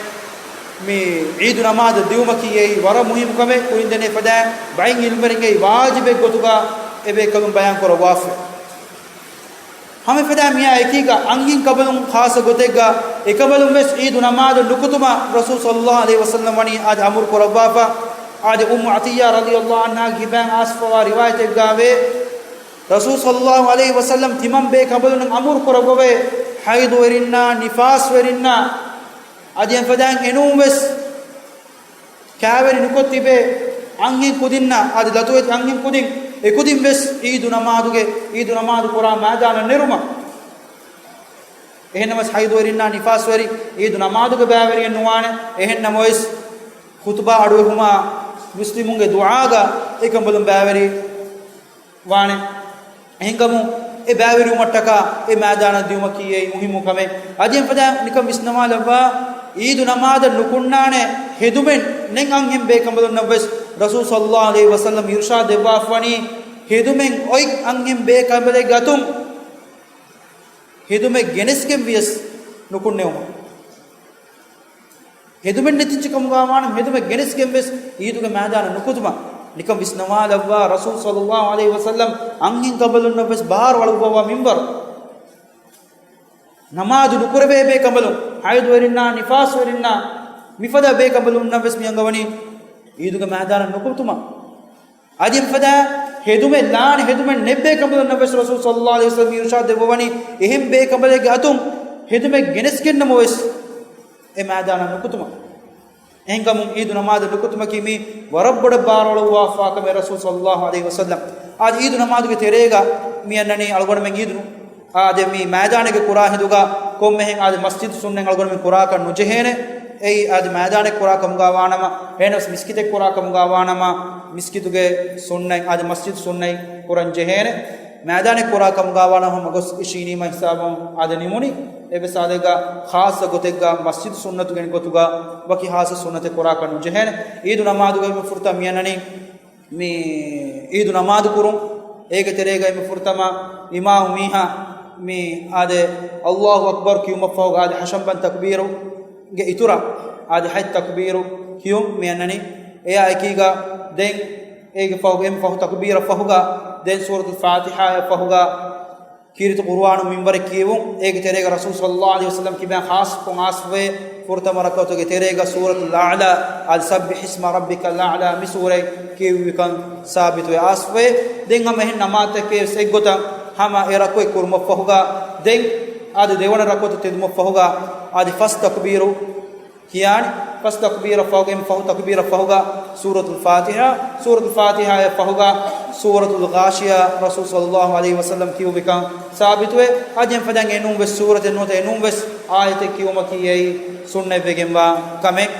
މި ޢީދު ނަމާދަށް ދިއުމަކީ އެއީ ވަރަށް މުހިއްމު ކަމެއް. ކުރިން ދެންނެވި ފަދައިން ބައެއް ޢިލްމުވެރިންގެ ވާޖިބެއް ގޮތުގަ އެބޭކަލުން ބަޔާން ކުރައްވާފަ. ހަމަ އެފަދައިން މިއާ އެކީގަ އަންހެން ކަނބަލުން ޚާއްޞަ ގޮތެއްގަ އެކަނބަލުން ވެސް ޢީދު ނަމާދަށް ނުކުތުމަށް ރަސޫލު ޞައްލައްލާހު ޢަލައިހި ވަސައްލަމް ވަނީ އާދެ އަމުރު ކުރައްވާފަ. އާދެ އުއްމު ޢަޠިއްޔާ ރަޟިޔައްލާހު ޢަންހާގެ ކިބައިން އައިސްފަވާ ރިވާޔަތެއްގައިވޭ، ރަސޫލު ޞައްލައްލާހު ޢަލައިހި ވަސައްލަމް ތިމަން ބޭކަނބަލުން އަމުރު ކުރައްވަވޭ، ޙައިޟުވެރިންނާ، ނިފާސްވެރިންނާ، އަދި އެފަދައިން އެނޫން ވެސް ކާވެރި ނުކޮށް ތިބޭ އަންހެން ކުދިންނާ، އަދި ލަތުވެތި އަންހެން ކުދިން، އެކުދިން ވެސް ޢީދު ނަމާދުގެ، ޢީދު ނަމާދު ކުރާ މައިދާނަށް ނެރުމަށް. އެހެންނަމަވެސް ޙައިޟުވެރިންނާ، ނިފާސްވެރި ޢީދު ނަމާދުގެ ބައިވެރިއެއް ނުވާނެ. އެހެންނަމަވެސް ޚުޠުބާ އަޑުއެހުމާ، މުސްލިމުންގެ ދުޢާގަ އެކަނބަލުން ބައިވެރި ވާނެ. އެހެންކަމުން އެ ބައިވެރިވުމަށްޓަކާ އެ މައިދާނަށް ދިއުމަކީ އެއީ މުހިއްމު ކަމެއް. އަދި އެފަދައިން ނިކަން ވިސްނަވާލައްވާ، ޢީދު ނަމާދަށް ނުކުންނާނެ ހެދުމެއް ނެތް އަންހެން ބޭކަނބަލުންނަށް ވެސް ރަސޫލު ޞައްލައްލާހު ޢަލައިހި ވަސައްލަމް އިރުޝާދު ދެއްވާފަވަނީ، ހެދުމެއް އޮތް އަންހެން ބޭކަނބަލެއްގެ އަތުން ހެދުމެއް ގެނެސްގެން ވިޔަސް ނުކުންނެވުމަށް. ހެދުމެއް ނެތިއްޖެ ކަމުގަ ވާނަމަ، ހެދުމެއް ގެނެސްގެން ވެސް ޢީދުގެ މައިދާނަށް ނުކުތުމަށް. ނިކަން ވިސްނަވާލައްވާ، ރަސޫލު ޞައްލައްލާހު ޢަލައިހި ވަސައްލަމް އަންހެން ކަނބަލުންނަށް ވެސް ބާރު އަޅުއްވަވާ މިންވަރު. ނަމާދު ނުކުރެވޭ ބޭކަނބަލުން، ޙައިޟުވެރިންނާ، ނިފާސްވެރިންނާ، މިފަދަ ބޭކަނބަލުންނަށް ވެސް މި އަންގަވަނީ ޢީދުގެ މައިދާނަށް ނުކުތުމަށް. އަދި އެފަދަ ހެދުމެއް ލާނެ ހެދުމެއް ނެތް ބޭކަނބަލުންނަށް ވެސް ރަސޫލު ޞައްލައްލާހު ޢަލައިހި ވަސައްލަމް އިރުޝާދު ދެއްވަވަނީ، އެހެން ބޭކަނބަލެއްގެ އަތުން ހެދުމެއް ގެނެސްގެންނަމަ ވެސް އެ މައިދާނަށް ނުކުތުމަށް. އެހެންކަމުން ޢީދު ނަމާދަށް ނުކުތުމަކީ މީ ވަރަށް ބޮޑަށް ބާރުއަޅުއްވާފާ ކަމެއް ރަސޫލު ޞައްލައްލާހު ޢަލައިހި ވަސައްލަމް. އާދެ ޢީދު ނަމާދުގެ ތެރޭގަ މި އަންނަނީ އަޅުގަނޑުމެން ޢީދު އާދެ މި މައިދާނެއްގެ ކުރާ ހިނދުގަ ކޮންމެހެން އާދެ މަސްޖިދު ސުންނަތް އަޅުގަނޑުމެން ކުރާކަށް ނުޖެހޭނެ. އެއީ އާދެ މައިދާނެއް ކުރާ ކަމުގަ ވާނަމަ، އެހެނަސް މިސްކިތެއް ކުރާ ކަމުގަ ވާނަމަ، މިސްކިތުގެ ސުންނަތް އާދެ މަސްޖިދު ސުންނަތް ކުރަން ޖެހޭނެ. މައިދާނެއް ކުރާ ކަމުގަ ވާނަމަ ހަމަ ގޮސް އިށީނީމަ ހިސާބުން އާދެ ނިމުނީ. އެ ވެސް އާދެގަ ޚާއްޞަ ގޮތެއްގަ މަސްޖިދު ސުންނަތުގެން ގޮތުގަ ވަކި ޚާއްޞަ ސުންނަތެއް ކުރާކަށް ނުޖެހޭނެ. ޢީދު ނަމާދުގައި މި ފުރަތަމަ މިއަންނަނީ މި ޢީދު ނަމާދު ކުރުން، އޭގެ ތެރޭގައި މި ފުރަތަމަ އިމާމު މީހާ މި އާދެ، އައްލާހު އަކްބަރު ކިޔުމަށްފަހުގަ އާދެ، ހަށަނބަން ތަކުބީރުގެ އިތުރަށް އާދެ، ހަތް ތަކުބީރު ކިޔުން މި އަންނަނީ. އެއާ އެކީގަ ދެން އޭގެ ފަހު، އެންމެ ފަހު ތަކުބީރަށް ފަހުގަ ދެން ސޫރަތުލް ފާތިޙާއަށް ފަހުގަ ކީރިތި ޤުރުއާނު މިންވަރެއް ކިޔެވުން. އޭގެ ތެރޭގަ ރަސޫލު ޞައްލައްލާހު ޢަލައިހި ވަސައްލަމް ކިބައިން ޚާއްޞަކޮށް އާސްފަވޭ، ފުރަތަމަ ރަކުޢަތުގެ ތެރޭގަ ސޫރަތުލް އަޢްލާ، އަދި ސައްބިޙް އިސްމަ ރައްބިކަލް އަޢްލާ މި ސޫރަތް ކިޔެވިކަން ސާބިތުވެ އާސްފަވޭ. ދެން ހަމަ އެހެން ނަމާދުތަކެއް ވެސް އެއްގޮތަށް ހަމަ އެ ރަކުޢަތް ކުރުމަށްފަހުގަ ދެން އަދި ދެވަނަ ރަކުޢަތު ތެދުމަށްފަހުގަ އަދި ފަސް ތަކުބީރު ކިޔާނެ. ފަސް ތަކުބީރަށް ފަހުގަ، އެންމެ ފަހު ތަކުބީރަށް ފަހުގަ ސޫރަތުލް ފާތިޙާ، ސޫރަތުލް ފާތިޙާއަށް ފަހުގަ ސޫރަތުލް ޣާޝިޔާ ރަސޫލު ޞައްލައްލާހު ޢަލައިހި ވަސައްލަމް ކިޔުއްވިކަން ސާބިތުވޭ. އަދި އެންމެ ފަދައިން އެނޫން ވެސް ސޫރަތެއް ނުވަތަ އެނޫން ވެސް އާޔަތެއް ކިޔުމަކީ އެއީ ސުންނަތްވެގެންވާ ކަމެއް.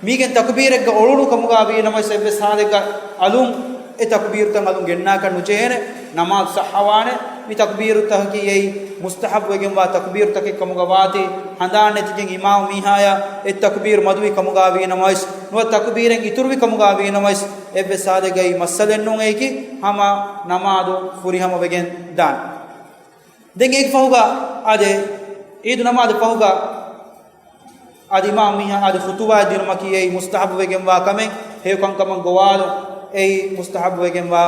މީގެން ތަކުބީރެއްގަ އޮޅުނު ކަމުގަ ވީ ނަމަވެސް އެއްވެސް ހާލެއްގަ އަލުން އެ ތަކުބީރުތައް އަލުން ގެންނާކަށް ނުޖެހޭނެ. ނަމާދު ޞައްޙަވާނެ. މި ތަކުބީރުތަކަކީ އެއީ މުސްތަޙައްބުވެގެންވާ ތަކުބީރުތަކެއް ކަމުގަ ވާތީ، ހަނދާން ނެތިގެން އިމާމު މީހާޔަށް އެއް ތަކުބީރު މަދުވި ކަމުގަ ވީ ނަމަވެސް، ނުވަތަ ތަކުބީރެއް އިތުރުވި ކަމުގަ ވީ ނަމަވެސް، އެއްވެސް ހާލެއްގައި މައްސަލައެއް ނޫން. އެއީކީ ހަމަ ނަމާދު ފުރިހަމަވެގެން ދާނެ. ދެން އޭގެ ފަހުގަ އާދެ، އީދު ނަމާދު ފަހުގަ އަދި އިމާމު މީހާ އަދި ޚުތުބާ ދިނުމަކީ އެއީ މުސްތަޙައްބުވެގެންވާ ކަމެއް، ހެޔޮކަންކަމަށް ގޮވާލުން އެއީ މުސްތަޙައްބުވެގެންވާ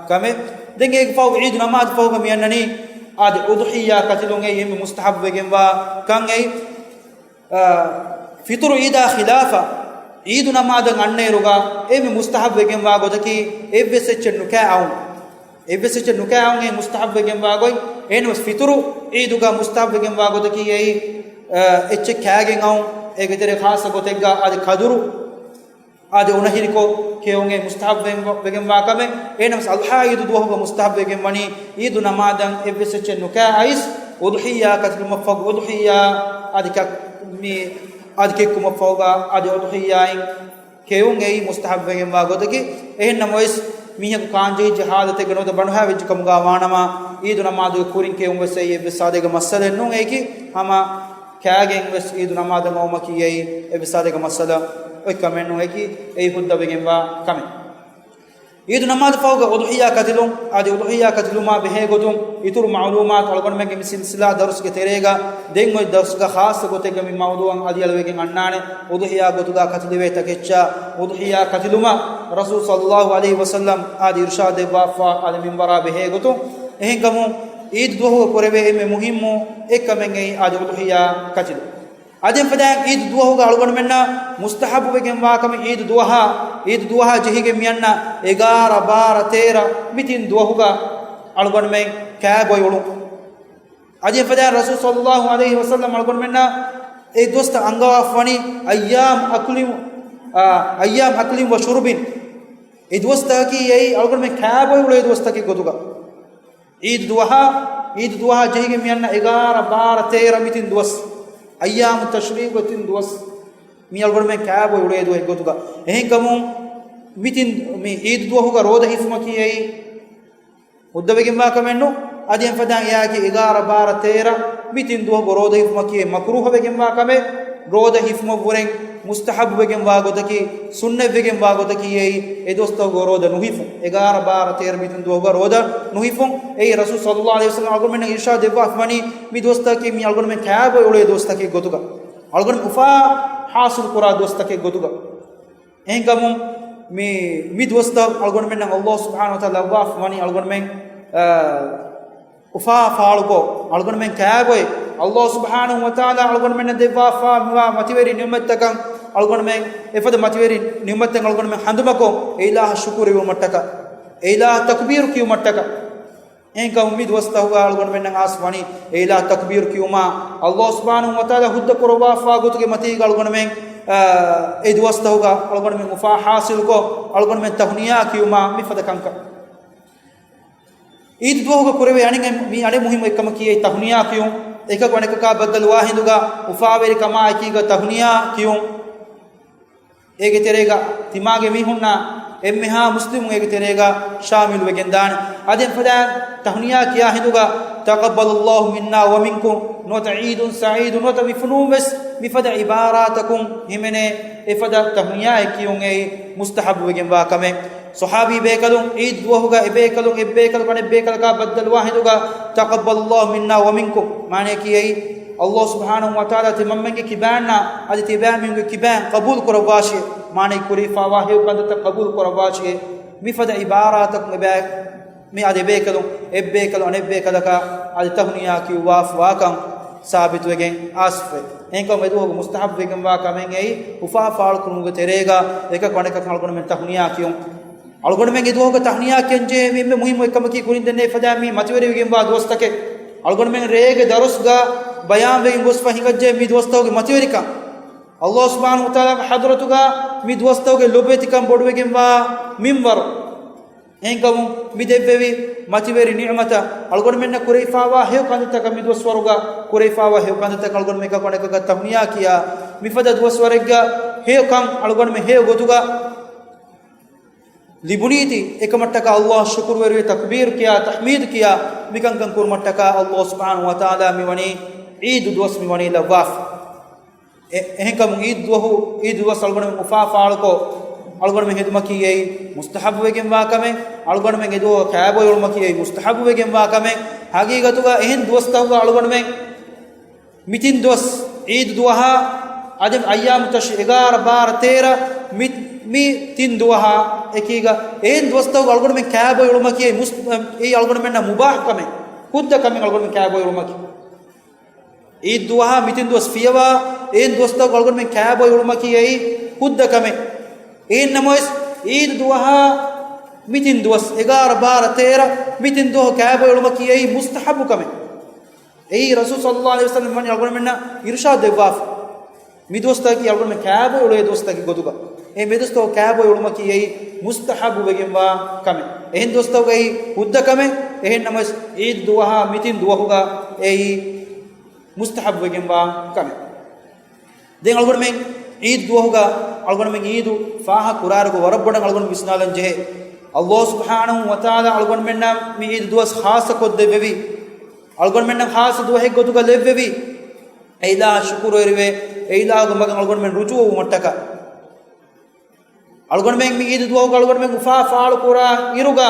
ކަމެއް. ދެން އޭގެ ފަހު އީދު ނަމާދު ފަހުގަ މިއަންނަނީ އަދި އުޟުޙިއްޔާ ކަތިލުން އެއީ އެންމެ މުސްތަޙައްބުވެގެންވާ ކަން އެއީ. އާ، ފިޠުރު އީދާ ޚިލާފަށް އީދު ނަމާދަށް އަންނައިރުގަ އެންމެ މުސްތަޙައްބުވެގެންވާ ގޮތަކީ އެއްވެސް އެއްޗެއް ނުކާ އައުން. އެއްވެސް އެއްޗެއް ނުކާ އައުން އެއީ މުސްތަޙައްބުވެގެންވާ ގޮތް. އެހެންވެސް ފިޠުރު އީދުގަ މުސްތަޙައްބުވެގެންވާ ގޮތަކީ އެއީ، އަ، އެއްޗެއް ކާގެން އައުން. އޭގެ ތެރޭ ޚާއްޞަ ގޮތެއްގަ އަދި ކަދުރު އަދި އޮނަހިރިކޮށް ކެއުން އެއީ މުސްތަޙައްބުވެގެން، ވެގެންވާ ކަމެއް. އެހެންވެސް އަޟްޙާ އީދު ދުވަހުގަ މުސްތަޙައްބުވެގެން ވަނީ އީދު ނަމާދަށް އެއްވެސް އެއްޗެއް ނުކާ އައިސް އުޟުޙިއްޔާ ކަތިލުމަށްފަހު އުޟުޙިއްޔާ އަދި ކަ-، މި އަދި ކެއްކުމަށްފަހުގަ އަދި އުޟުޙިއްޔާއިން ކެއުން އެއީ މުސްތަޙައްބުވެގެންވާ ގޮތަކީ. އެހެން ނަމަވެސް، މީހަކު ކާންޖެހިއްޖެ ހާލަތެއްގަ ނުވަތަ ބަނޑުހައިވެއްޖެ ކަމުގަ ވާނަމަ، އީދު ނަމާދުގެ ކުރިން ކެއުން ވެސް އެއީ އެއްވެސް ސާދައިގެ މައްސަލައެއް ނޫން. އެއީކީ ހަމަ ކާގެން ވެސް އީދު ނަމާދަށް އައުމަކީ އެއީ އެއްވެސް ސާދައިގެ މައްސަލަ އޮތް ކަމެއް ނޫން. އެއީކީ އެއީ ހުއްދަވެގެންވާ ކަމެއް. އީދު ނަމާދު ފަހުގަ އުޟުޙިއްޔާ ކަތިލުން އަދި އުޟުޙިއްޔާ ކަތިލުމާ ބެހޭ ގޮތުން އިތުރު މަޢުލޫމާތު އަޅުގަނޑުމެންގެ މި ސިލްސިލާ ދަރުސްގެ ތެރޭގަ ދެން އޮތް ދަރުސްގަ ޚާއްޞަ ގޮތެއްގަ މި މައުޟޫޢަށް އަލިއަޅުވެގެން އަންނާނެ. އުޟުޙިއްޔާ ގޮތުގަ ކަތިލެވޭ ތަކެއްޗާ، އުޟުޙިއްޔާ ކަތިލުމަށް ރަސޫލު ޞައްލައްލާހު ޢަލައިހި ވަސައްލަމް އާދެ އިރުޝާދު ދެއްވާފާ އާދެ މިންވަރާ ބެހޭ ގޮތުން. އެހެންކަމުން އީދު ދުވަހުގަ ކުރެވޭ އެންމެ މުހިއްމު އެއްކަމެއް އެއީ އާދެ އުޟުޙިއްޔާ ކަތިލުން. އަދި އެފަދައިން އީދު ދުވަހުގަ އަޅުގަނޑުމެންނަށް މުސްތަޙައްބުވެގެންވާ ކަމެއް އީދު ދުވަހާ، އީދު ދުވަހާ ޖެހިގެން މިއަންނަ އެގާރަ، ބާރަ، ތޭރަ މި ތިން ދުވަހުގަ އަޅުގަނޑުމެން ކާބޮއި އުޅުން. އަދި އެފަދައިން ރަސޫލު ޞައްލައްލާހު ޢަލައިހި ވަސައްލަމް އަޅުގަނޑުމެންނަށް އެ ދުވަސްތައް އަންގަވާފަ ވަނީ އައްޔާމް އަކުލިން، އާ، އައްޔާމް އަކުލިން ވަ ޝުރުބިން. އެ ދުވަސްތަކަކީ އެއީ އަޅުގަނޑުމެން ކާބޮއި އުޅޭ ދުވަސްތަކެއް ގޮތުގަ. އީދު ދުވަހާ، އީދު ދުވަހާ ޖެހިގެން މިއަންނަ އެގާރަ، ބާރަ، ތޭރަ މި ތިން ދުވަސް، އައްޔާމު ތަޝްރީޤުގެ ތިން ދުވަސް މި އަޅުގަނޑުމެން ކާބޮއި އުޅޭ ދުވަހެއް ގޮތުގަ. އެހެންކަމުން މި ތިން، މި އީދު ދުވަހުގަ ރޯދަ ހިފުމަކީ އެއީ ހުއްދަވެގެންވާ ކަމެއް ނޫން. އަދި އެފަދައިން އެއާއެކީ އެގާރަ، ބާރަ، ތޭރަ މި ތިން ދުވަހުގަ ރޯދަ ހިފުމަކީ އެއީ މަކުރޫހަވެގެންވާ ކަމެއް. ރޯދަ ހިފުމަށްވުރެން މުސްތަޙައްބުވެގެންވާ ގޮތަކީ، ސުންނަތްވެގެންވާ ގޮތަކީ އެއީ އެ ދުވަސްތަކުގަ ރޯދަ ނުހިފުން. އެގާރަ، ބާރަ، ތޭރަ މި ތިން ދުވަހުގަ ރޯދަ ނުހިފުން. އެއީ ރަސޫލު ޞައްލައްލާހު ޢަލައިހި ވަސައްލަމް އަޅުގަނޑުމެންނަށް އިރުޝާދު ދެއްވާފަ ވަނީ މި ދުވަސްތަކަކީ މި އަޅުގަނޑުމެން ކާބޮއި އުޅޭ ދުވަސްތަކެއް ގޮތުގަ. އަޅުގަނޑުމެން އުފާ ޙާޞިލު ކުރާ ދުވަސްތަކެއް ގޮތުގަ. އެހެންކަމުން މި، މި ދުވަސްތައް އަޅުގަނޑުމެންނަށް އައްލާހު ސުބްޙާނަހު ވަތަޢާލާ ލައްވާފަ ވަނީ އަޅުގަނޑުމެން، އާ، އުފާ ފާޅުކޮށް، އަޅުގަނޑުމެން ކާބޮއި، އައްލާހު ސުބްޙާނަހު ވަތަޢާލާ އަޅުގަނޑުމެންނަށް ދެއްވާފާ މިވާ މަތިވެރި ނިޢުމަތްތަކަށް އަޅުގަނޑުމެން އެފަދަ މަތިވެރި ނިޢުމަތެއް އަޅުގަނޑުމެން ހަނދުމަކޮށް، އެ އިލާހަށް ޝުކުރު ވެވުމަށްޓަކާ، އެ އިލާހަށް ތަކުބީރު ކިޔުމަށްޓަކާ. އެހެންކަމުން މި ދުވަސްތަކުގަ އަޅުގަނޑުމެންނަށް އައިސް ވަނީ އެ އިލާހަށް ތަކުބީރު ކިޔުމާ، އައްލާހު ސުބްޙާނަހު ވަތަޢާލާ ހުއްދަ ކުރައްވާފާ ގޮތުގެ މަތީގަ އަޅުގަނޑުމެން، އާ، އެ ދުވަސްތަކުގަ އަޅުގަނޑުމެން އުފާ ޙާޞިލުކޮށް، އަޅުގަނޑުމެން ތަހުނިޔާ ކިޔުމާ މިފަދަ ކަންކަން. އީދު ދުވަހުގަ ކުރެވޭ އަނެއް މި އަނެއް މުހިއްމު އެއްކަމަކީ އެއީ ތަހުނިޔާ ކިޔުން. އެކަކު އަނެކަކާ ބައްދަލުވާ ހިނދުގަ އުފާވެރިކަމާ އެކީގަ ތަހުނިޔާ ކިޔުން. އޭގެ ތެރޭގަ ތިމާގެ މީހުންނާ އެންމެހާ މުސްލިމުން އޭގެ ތެރޭގަ ޝާމިލުވެގެން ދާނެ. އަދި އެފަދައިން ތަހުނިޔާ ކިޔާ ހިނދުގަ، "تقبل الله منا ومنكم" ނުވަތަ "عيد سعيد" ނުވަތަ މި ފުނޫން ވެސް މިފަދަ ޢިބާރާތަކުން ހިމެނޭ. އެފަދަ ތަހުނިޔާއެއް ކިޔުން އެއީ މުސްތަޙައްބުވެގެންވާ ކަމެއް. ޞަޙާބީ ބޭކަލުން ޢީދު ދުވަހުގަ އެބޭކަލުން އެއްބޭކަލަކު އަނެއްބޭކަލަކާ ބައްދަލުވާ ހިނދުގަ، "تقبل الله منا ومنكم" މާނަޔަކީ އެއީ، ﷲ ސުބްޙާނަހޫ ވަތަޢާލާ ތިމަންމެންގެ ކިބައިންނާ އަދި ތިބާމީހުންގެ ކިބައިން ޤަބޫލު ކުރައްވާށި، މާނަޔަކީ ކުރެވިފާވާ ހެޔޮ ކަންތައްތައް ޤަބޫލު ކުރައްވާށި. މިފަދަ ޢިބާރާތަކުން އެބައި މި އަދި އެބޭކަލުން އެއްބޭކަލުން އަނެއްބޭކަލަކާ އަދި ތަހުނިޔާ ކިޔުއްވާފަވާކަން ސާބިތުވެގެން އައިސްފައި. އެހެންކަމުން އެދުވަހުގެ މުސްތަޙައްބުވެގެންވާ ކަމެއް އެއީ، އުފާ ފާޅުކުރުމުގެ ތެރޭގަ އެކަކު އަނެކަކަށް އަޅުގަނޑުމެން ތަހުނިޔާ ކިޔުން. އަޅުގަނޑުމެން އެދުވަހުގަ ތަހުނިޔާ ކިޔަންޖެހޭ މި އެންމެ މުހިއްމު އެއްކަމަކީ، ކުރިން ދެންނެވި ފަދައިން މި މަތިވެރިވެގެންވާ ދުވަސްތަކެއް. އަޅުގަނޑުމެން ރޭގެ ދަރުސްގަ ބަޔާންވެގެން ގޮސްފަ ހިނގައްޖެ މި ދުވަސްތަކުގެ މަތިވެރިކަން. ﷲ ސުބްޙާނަހޫ ވަތަޢާލާގެ ޙަޟްރަތުގަ މި ދުވަސްތަކުގެ ލޮބުވެތިކަން ބޮޑުވެގެންވާ މިންވަރު. އެހެންކަމުން މި ދެއްވެވި މަތިވެރި ނިޢުމަތަށް އަޅުގަނޑުމެންނަށް ކުރެވިފާވާ ހެޔޮ ކަންތައްތަކަށް، މި ދުވަސްވަރުގަ ކުރެވިފާވާ ހެޔޮ ކަންތައްތަކަށް އަޅުގަނޑުމެން އެކަކު އަނެކަކަށް ތަހުނިޔާ ކިޔާ، މިފަދަ ދުވަސްވަރެއްގަ ހެޔޮ ކަން އަޅުގަނޑުމެން ހެޔޮ ގޮތުގަ ލިބުނީތީ، އެކަމަށްޓަކާ ﷲ ޝުކުރުވެރިވެ ތަކްބީރު ކިޔާ، ތަޙްމީދު ކިޔާ، މިކަންކަން ކުރުމަށްޓަކާ ﷲ ސުބްޙާނަހޫ ވަތަޢާލާ މިވަނީ ޢީދު ދުވަސް މިވަނީ ލައްވާފަ. އެ-، އެހެންކަމުން ޢީދު ދުވަހު، ޢީދު ދުވަސް އަޅުގަނޑުމެން އުފާ ފާޅުކޮށް، އަޅުގަނޑުމެން ހެދުމަކީ އެއީ މުސްތަޙައްބުވެގެންވާ ކަމެއް، އަޅުގަނޑުމެން އެދުވަހު ކާބޮއި އުޅުމަކީ އެއީ މުސްތަޙައްބުވެގެންވާ ކަމެއް. ޙަޤީޤަތުގަ އެހެން ދުވަސްތަކުގަ އަޅުގަނޑުމެން މި ތިން ދުވަސް، ޢީދު ދުވަހާ، އަދި އައްޔާމު ތަޝްރީޤް އެގާރަ، ބާރަ، ތޭރަ، މި، މި ތިން ދުވަހާ އެކީގަ އެހެން ދުވަސްތަކުގަ އަޅުގަނޑުމެން ކާބޮއި އުޅުމަކީ އެއީ މުސް-، އެއީ އަޅުގަނޑުމެންނަށް މުބާޙު ކަމެއް، ހުއްދަ ކަމެއް އަޅުގަނޑުމެން ކާބޮއި އުޅުމަކީ. ޢީދު ދުވަހާ މި ތިން ދުވަސް ފިޔަވާ، އެހެން ދުވަސްތަކުގަ އަޅުގަނޑުމެން ކާބޮއި އުޅުމަކީ އެއީ ހުއްދަ ކަމެއް. އެހެން ނަމަވެސް، ޢީދު ދުވަހާ މި ތިން ދުވަސް، އެގާރަ، ބާރަ، ތޭރަ، މި ތިން ދުވަހު ކާބޮއި އުޅުމަކީ އެއީ މުސްތަޙައްބު ކަމެއް. އެއީ ރަސޫލު ޞައްލައްލާހު ޢަލައިހި ވަސައްލަމަ ވަނީ އަޅުގަނޑުމެންނަށް އިރުޝާދު ދެއްވާފަ. މި ދުވަސްތަކަކީ އަޅުގަނޑުމެން ކާބޮއި އުޅޭ ދުވަސްތަކެއް ގޮތުގަ. އެ މި ދުވަސްތަކު ކާބޮއި އުޅުމަކީ އެއީ މުސްތަޙައްބު ވެގެންވާ ކަމެއް. އެހެން ދުވަސްތަކުގައި ހުއްދަ ކަމެއް، އެހެން ނަމަވެސް ޢީދު ދުވަހާ މި ތިން ދުވަހުގަ އެއީ މުސްތަޙައްބު ވެގެންވާ ކަމެއް. ދެން އަޅުގަނޑުމެން ޢީދު ދުވަހުގަ އަޅުގަނޑުމެން ޢީދު ފާހަގަ ކުރާއިރުގަ ވަރަށް ބޮޑަށް އަޅުގަނޑު ވިސްނާލަން ޖެހޭ. ﷲ ސުބްޙާނަހޫ ވަތަޢާލާ އަޅުގަނޑުމެންނަށް މި ޢީދު ދުވަސް ޚާއްޞަ ކޮށްދެއްވެވި. އަޅުގަނޑުމެންނަށް ޚާއްޞަ ދުވަހެއް ގޮތުގަ ލެއްވެވި. އެ އިލާހަށް ޝުކުރުވެރިވެ، އެ އިލާހުގެ މަގަށް އަޅުގަނޑުމެން ރުޖޫޢަވުމަށްޓަކާ. އަޅުގަނޑުމެން މި ޢީދު ދުވަހުގަ އަޅުގަނޑުމެން އުފާ ފާޅު ކުރާ އިރުގަ،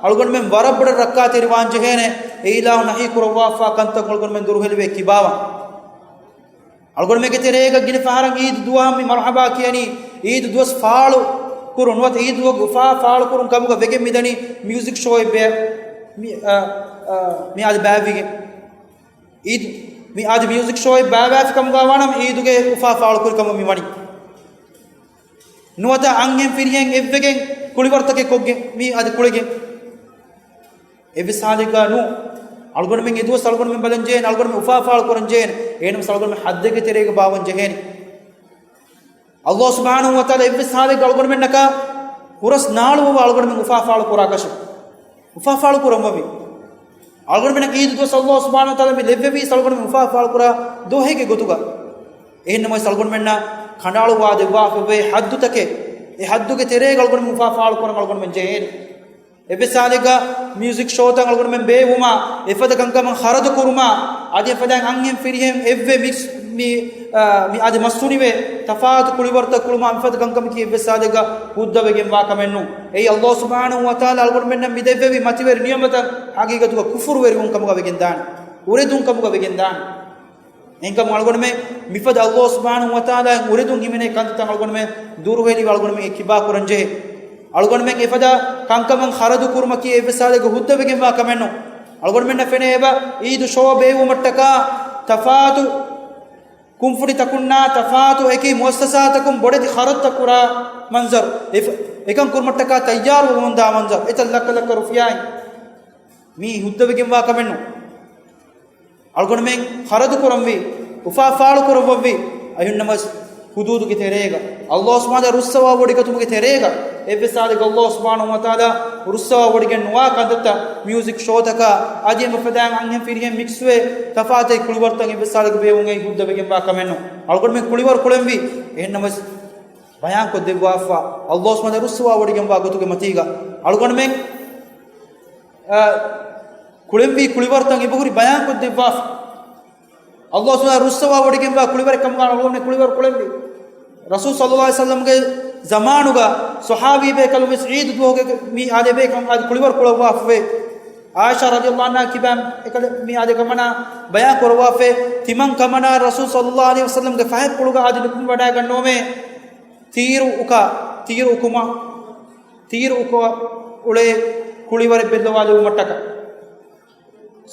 އަޅުގަނޑުމެން ވަރަށް ބޮޑަށް ރައްކާތެރިވާން ޖެހޭނެ، އެ އިލާހު ނަހީ ކުރައްވާފާ ކަންތައް އަޅުގަނޑުމެން ދުރުހެލިވެ ކިބާވަން. އަޅުގަނޑުމެންގެ ތެރޭގަ ގިނަ ފަހަރަށް ޢީދު ދުވަހަށް މި މަރުޙަބާ ކިޔަނީ، ޢީދު ދުވަސް ފާޅު ކުރުން ނުވަތަ ޢީދު ދުވަހުގެ އުފާ ފާޅު ކުރުން ކަމުގަ ވެގެން މިދަނީ މިއުޒިކް ޝޯއެއް ބޭ-، މި-، އަ، އަ، މި އަދި ބާއްވިގެން. ޢީދު، މި އަދި މިއުޒިކް ޝޯއެއް ބާއްވާފި ކަމުގަ ވާނަމަ ޢީދުގެ އުފާ ފާޅު ކުރި ކަމަށް މި ވަނީ. ނުވަތަ އަންހެން ފިރިހެން އެއްވެގެން ކުޅިވަރުތަކެއް ކޮށްގެން މި އަދި ކުޅެގެން. އެއްވެސް ހާލެއްގަ ނޫ. އަޅުގަނޑުމެން އެ ދުވަސް އަޅުގަނޑުމެން ބަލަން ޖެހޭނެ، އަޅުގަނޑުމެން އުފާ ފާޅު ކުރަން ޖެހޭނެ. އެހެނަސް އަޅުގަނޑުމެން ޙައްދެއްގެ ތެރޭގަ ބާއްވަން ޖެހޭނެ. ﷲ ސުބްޙާނަހޫ ވަތަޢާލާ އެއްވެސް ހާލެއްގަ އަޅުގަނޑުމެންނަކާ ހުރަސް ނާޅުވަވާ އަޅުގަނޑުމެން އުފާ ފާޅު ކުރާކަށެއް. އުފާ ފާޅު ކުރައްވަވި. އަޅުގަނޑުމެންނަށް ޢީދު ދުވަސް ﷲ ސުބްޙާނަހޫ ވަތަޢާލާ މި ލެއްވެވީސް އަޅުގަނޑުމެން އުފާ ފާޅު ކުރާ ދުވަހެއްގެ ގޮތުގަ. އެހެންނަމަވެސް އަޅުގަނޑުމެންނަށް ކަނޑައަޅުވާ ދެއްވާފައިވޭ ޙައްދުތަކެއް، އެ ޙައްދުގެ ތެރޭގަ އަޅުގަނޑުމެން އުފާ ފާޅު ކުރަން އަޅުގަނޑުމެން ޖެހޭނެ. އެއްވެސް ހާލެއްގަ މިއުޒިކް ޝޯތައް އަޅުގަނޑުމެން ބޭއްވުމާ، އެފަދަ ކަންކަމަށް ޚަރަދު ކުރުމާ، އަދި އެފަދައިން އަންހެން ފިރިހެން އެއްވެ މިކްސް މި، އާ، މި އަދި މަސްތުނިވެ، ތަފާތު ކުޅިވަރުތައް ކުޅުމާ، މިފަދަ ކަންކަމަކީ އެއްވެސް ހާލެއްގަ ހުއްދަ ވެގެންވާ ކަމެއް ނޫން. އެއީ ﷲ ސުބްޙާނަހޫ ވަތަޢާލާ އަޅުގަނޑުމެންނަށް މި ދެއްވެވި މަތިވެރި ނިޢުމަތަށް ޙަޤީޤަތުގަ ކުފުރުވެރިވުން ކަމުގަ ވެގެންދާނެ. އުރެދުން ކަމުގަ ވެގެންދާނެ. އެހެންކަމުން އަޅުގަނޑުމެން މިފަދަ ﷲ ސުބްޙާނަހޫ ވަތަޢާލާއަށް އުރެދުން ހިމެނޭ ކަންތައްތައް އަޅުގަނޑުމެން ދުރުހެލިވެ އަޅުގަނޑުމެން އެ ކިބާ ކުރަން ޖެހޭ. އަޅުގަނޑުމެން އެފަދަ ކަންކަމަށް ޚަރަދު ކުރުމަކީ އެއްވެސް ހާލެއްގަ ހުއްދަ ވެގެންވާ ކަމެއް ނޫން. އަޅުގަނޑުމެންނަށް ފެނޭ އެބަ ޢީދު ޝޯ ބޭއްވުމަށްޓަކާ ތަފާތު ކުންފުނިތަކުންނާ ތަފާތު އެކި މުއައްސަސާތަކުން ބޮޑެތި ޚަރަދުތައް ކުރާ މަންޒަރު، އެފަ-، އެކަން ކުރުމަށްޓަކާ ތައްޔާރުވަމުންދާ މަންޒަރު، އެތައް ލައްކަ ލައްކަ ރުފިޔާއިން. މީ ހުއްދަވެގެންވާ ކަމެއް ނޫން. އަޅުގަނޑުމެން ޚަރަދު ކުރަންވީ، އުފާ ފާޅު ކުރައްވަންވީ، އެހެންނަމަވެސް ޙުދޫދުގެ ތެރޭގަ، ﷲ ސުބްޙާނަހޫ ވަތަޢާލާ ރުއްސަވާ ވޮޑިގަތުމުގެ ތެރޭގަ، އެއްވެސް ހާލެއްގަ ﷲ ސުބްޙާނަހޫ ވަތަޢާލާ ރުއްސަވާ ވޮޑިގެން ނުވާ ކަންތައްތައް، މިއުޒިކް ޝޯތަކާ، އަދި އެފަދައިން އަންހެން ފިރިހެން މިކްސްވެ، ތަފާތު ކުޅިވަރުތައް އެއްވެސް ހާލެއްގަ ބޭއްވުން އެއީ ހުއްދަވެގެންވާ ކަމެއް ނޫން. އަޅުގަނޑުމެން ކުޅިވަރު ކުޅެންވީ، އެހެންނަމަވެސް ބަޔާންކޮށްދެއްވާފަ، ﷲ ސުބްޙާނަހޫ ވަތަޢާލާ ރުއްސަވާ ވޮޑިގެންވާ ގޮތުގެ މަތީގަ އަޅުގަނޑުމެން، އަ، ކުޅެންވީ ކުޅިވަރުތައް އެބަހުރި ބަޔާންކޮށްދެއްވާފަ. ﷲ ސުބްޙާނަހޫ ވަތަޢާލާ ރުއްސަވާ ވޮޑިގެންވާ ކުޅިވަރެއް ކަމުގަ އަޅުގަނޑުމެން ކުޅިވަރު ކުޅެންވީ. ރަސޫލު ޞައްލައްލާހު ޢަލައިހި ވަސައްލަމްގެ ޒަމާނުގަ ޞަޙާބީ ބޭކަލުން ވެސް ޢީދު ދުވަހުގެ މި އާދެ ބޭކަލުން އާދެ ކުޅިވަރު ކުޅައްވާފަވޭ. ޢާއިޝާ ރަޟިޔަﷲ ޢަންހާ ކިބާ އެކަލެ މި އާދެ ކަމަނާ ބަޔާން ކުރައްވާފައި، ތިމަން ކަމަނާ ރަސޫލު ޞައްލަﷲ ޢަލައިހި ވަސައްލަމްގެ ފަހެއް ކުޅުގަ އާދެ ނުކުމެވަޑައިގަންނަވަމޭ. ތީރު އުކާ، ތީރު އުކުމަ، ތީރު އުކު އުޅޭ ކުޅިވަރެއް ބެއްލަވާލެވުމަށްޓަކަ.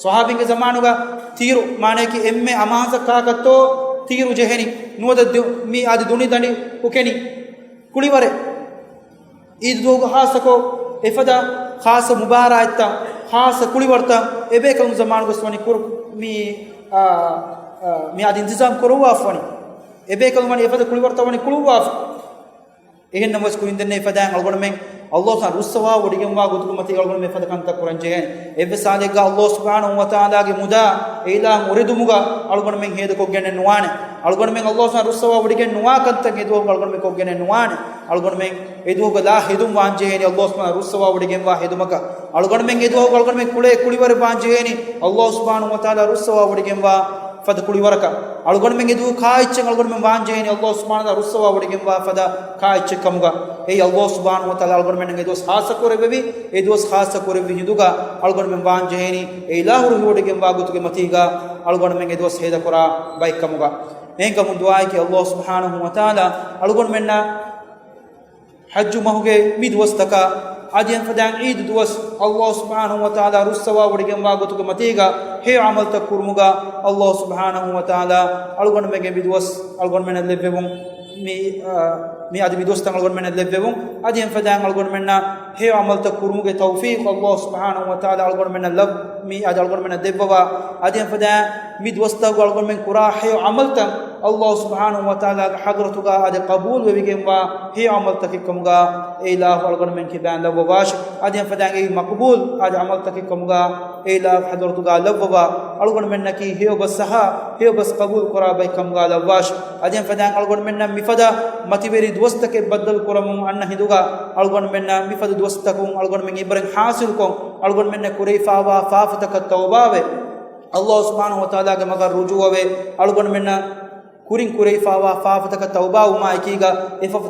ޞަޙާބީންގެ ޒަމާނުގަ ތީރު، މާނަޔަކީ އެންމެ އަމާޒަށް ކާކަށްތޯ ތީރު ޖެހެނީ، ނުވަތަ ދު-، މި އަދި ދުނި ދަނޑި އުކެނީ ކުޅިވަރެއް. ޢީދު ދުވަހުގަ ޚާއްޞަކޮށް އެފަދަ ޚާއްޞަ މުބާރާތްތައް، ޚާއްޞަ ކުޅިވަރުތައް އެބޭކަލުން ޒަމާނުގަސް ވަނީ ކުރު-، މި، އާ، އާ، މި އަދި އިންތިޒާމް ކުރައްވާފަ ވަނީ. އެބޭކަލުން ވަނީ އެފަދަ ކުޅިވަރުތައް ވަނީ ކުޅުއްވާފަ. އެހެންނަމަވެސް ކުރިން ދެންނެވި ފަދައިން އަޅުގަނޑުމެން ﷲ ސުބްޙާނަހޫ ވަތަޢާލާ ރުއްސަވާ ވޮޑިގެންވާ ގޮތުގެ މަތީގަ އަޅުގަނޑުމެން އެފަދަ ކަންތައް ކުރަން ޖެހޭނެ. އެއްވެސް ހާލެއްގަ ﷲ ސުބްޙާނަހޫ ވަތަޢާލާގެ މުދާ އެ އިލާހު އުރެދުމުގަ އަޅުގަނޑުމެން ހޭދަކޮށްގެންނެއް ނުވާނެ. އަޅުގަނޑުމެން ﷲ ސުބްޙާނަހޫ ރުއްސަވާ ވޮޑިގެން ނުވާ ކަންތައް އެދުވަހު އަޅުގަނޑުމެން ކޮށްގެންނެއް ނުވާނެ. އަޅުގަނޑުމެން އެދުވަހުގަ ލާ ހެދުން ވާން ޖެހޭނެ ﷲ ސުބްޙާނަހޫ ރުއްސަވާ ވޮޑިގެންވާ ހެދުމަކަށް. އަޅުގަނޑުމެން އެދުވަހުގަ އަޅުގަނޑުމެން ކުޅޭ ކުޅިވަރެއް ވާން ޖެހޭނީ ﷲ ސުބްޙާނަހޫ ވަތަޢާލާ ރުއްސަވާ ވޮޑިގެންވާ ފަދަ ކުޅިވަރަކަށް. އަޅުގަނޑުމެން އެދުވަހު ކާއެއްޗެއް އަޅުގަނޑުމެން ވާން ޖެހޭނީ ﷲ ސުބްޙާނަހޫ ވަތަޢާލާ ރުއްސަވާ ވޮޑިގެންވާ ފަދަ ކާއެއްޗެއް ކަމުގަ. އެއީ ﷲ ސުބްޙާނަހޫ ވަތަޢާލާ އަޅުގަނޑުމެންނަށް އެދުވަސް ޚާއްޞަ ކުރެއްވެވި، އެދުވަސް ޚާއްޞަ ކުރެއްވި ހިނދުގަ އަޅުގަނޑުމެން ވާން ޖެހޭނީ އެ އިލާހު ރުހިވޮޑިގެންވާ ގޮތުގެ މަތީގަ އަޅުގަނޑުމެން އެދުވަސް ހޭދަކުރާ ބައެއްކަމުގަ. އެހެންކަމުން ދުޢާއަކީ ﷲ ސުބްޙާނަހޫ ވަތަޢާލާ އަޅުގަނޑުމެންނަށް ޙައްޖު މަހުގެ މި ދުވަސްތަކަށް އަދި އެފަދައިން ޢީދު ދުވަސް ﷲ ސުބްޙާނަހޫ ވަތަޢާލާ ރުއްސަވާ ވޮޑިގެންވާ ގޮތުގެ މަތީގަ ހެޔޮ ޢަމަލުތައް ކުރުމުގަ ﷲ ސުބްޙާނަހޫ ވަތަޢާލާ އަޅުގަނޑުމެންގެ މި ދުވަސް އަޅުގަނޑުމެންނަށް ލެއްވެވުން، މި، އާ، މި އަދި މި ދުވަސްތައް އަޅުގަނޑުމެންނަށް ލެއްވެވުން، އަދި އެފަދައިން އަޅުގަނޑުމެންނަށް ހެޔޮ ޢަމަލުތައް ކުރުމުގެ ތައުފީޤު ﷲ ސުބްޙާނަހޫ ވަތަޢާލާ އަޅުގަނޑުމެންނަށް ލައް-، މި އަދި އަޅުގަނޑުމެންނަށް ދެއްވަވާ، އަދި އެފަދައިން މި ދުވަސްތަކުގަ އަޅުގަނޑުމެން ކުރާ ހެޔޮ ޢަމަލުތައް ﷲ ސުބްޙާނަހޫ ވަތަޢާލާގެ ޙަޟްރަތުގަ އަދި ޤަބޫލުވެވިގެންވާ ހެޔޮ ޢަމަލުތަކެއްކަމުގަ އެ އިލާހު އަޅުގަނޑުމެން ކިބައިން ލައްވަވާށި. އަދި އެފަދައިން އެއީ މަޤްބޫލު އަދި ޢަމަލުތަކެއްކަމުގަ އެ އިލާހު ޙަޟްރަތުގަ ލައްވަވާ. އަޅުގަނޑުމެންނަކީ ހެޔޮބަސް ސަހާ، ހެޔޮބަސް ޤަބޫލު ކުރާ ބައެއްކަމުގަ ލައްވާށި. އަދި އެފަދައިން އަޅުގަނޑުމެންނަށް މިފަދަ މަތިވެރި ދުވަސްތަކެއް ބައްދަލު ކުރަމުން އަންނަ ހިނދުގަ އަޅުގަނޑުމެންނަށް މިފަދަ ދުވަސްތަކުން އަޅުގަނޑުމެން ޢިބްރަތް ޙާޞިލުކޮށް، އަޅުގަނޑުމެންނަށް ކުރެވިފައިވާ ފާފަތަކަށް ތައުބާވެ، ﷲ ސުބްޙާނަހޫ ވަތަޢާލާގެ މަގަށް ރުޖޫޢަވެ، އަޅުގަނޑުމެންނަށް ކުރިން ކުރެވިފައިވާ ފާފަތަކަށް ތައުބާވުމާ އެކީގަ، އެފަ-،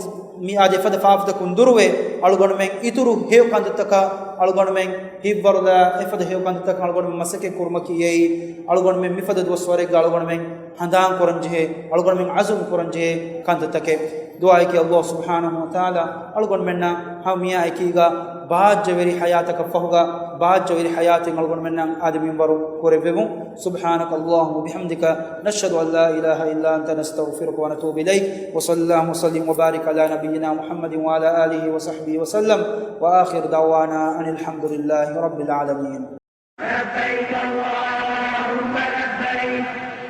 މި އާދެ އެފަދަ ފާފަތަކުން ދުރުވެ، އަޅުގަނޑުމެން އިތުރު ހެޔޮ ކަންތައްތަކަށް އަޅުގަނޑުމެން ހިތްވަރުލާ، އެފަދަ ހެޔޮ ކަންތައްތަކަށް އަޅުގަނޑުމެން މަސައްކަތް ކުރުމަކީ އެއީ، އަޅުގަނޑުމެން މިފަދަ ދުވަސްވަރެއްގަ އަޅުގަނޑުމެން ހަނދާން ކުރަން ޖެހޭ، އަޅުގަނޑުމެން ޢަޒުމް ކުރަން ޖެހޭ ކަންތައްތަކެއް. ދުޢާއަކީ ﷲ ސުބްޙާނަހޫ ވަތަޢާލާ އަޅުގަނޑުމެންނަށް ހަމަ މިއާ އެކީގަ ބާއްޖަވެރި ޙަޔާތަކަށް ފަހުގަ، ބާއްޖަވެރި ޙަޔާތެއް އަޅުގަނޑުމެންނަށް އާދެ މިންވަރު ކުރެއްވެވުން. سبحانك اللهم وبحمدك، نشهد أن لا إله إلا أنت، نستغفرك ونتوب إليك. وصلى اللهم وسلم وبارك على نبينا محمد وعلى آله وصحبه وسلم. وآخر دعوانا أن الحمد لله رب العالمين. لبيك اللهم لبيك،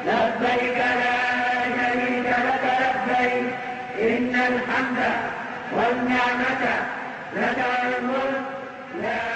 لبيك لا شريك لك لبيك، إن الحمد والنعمة لك والملك، لا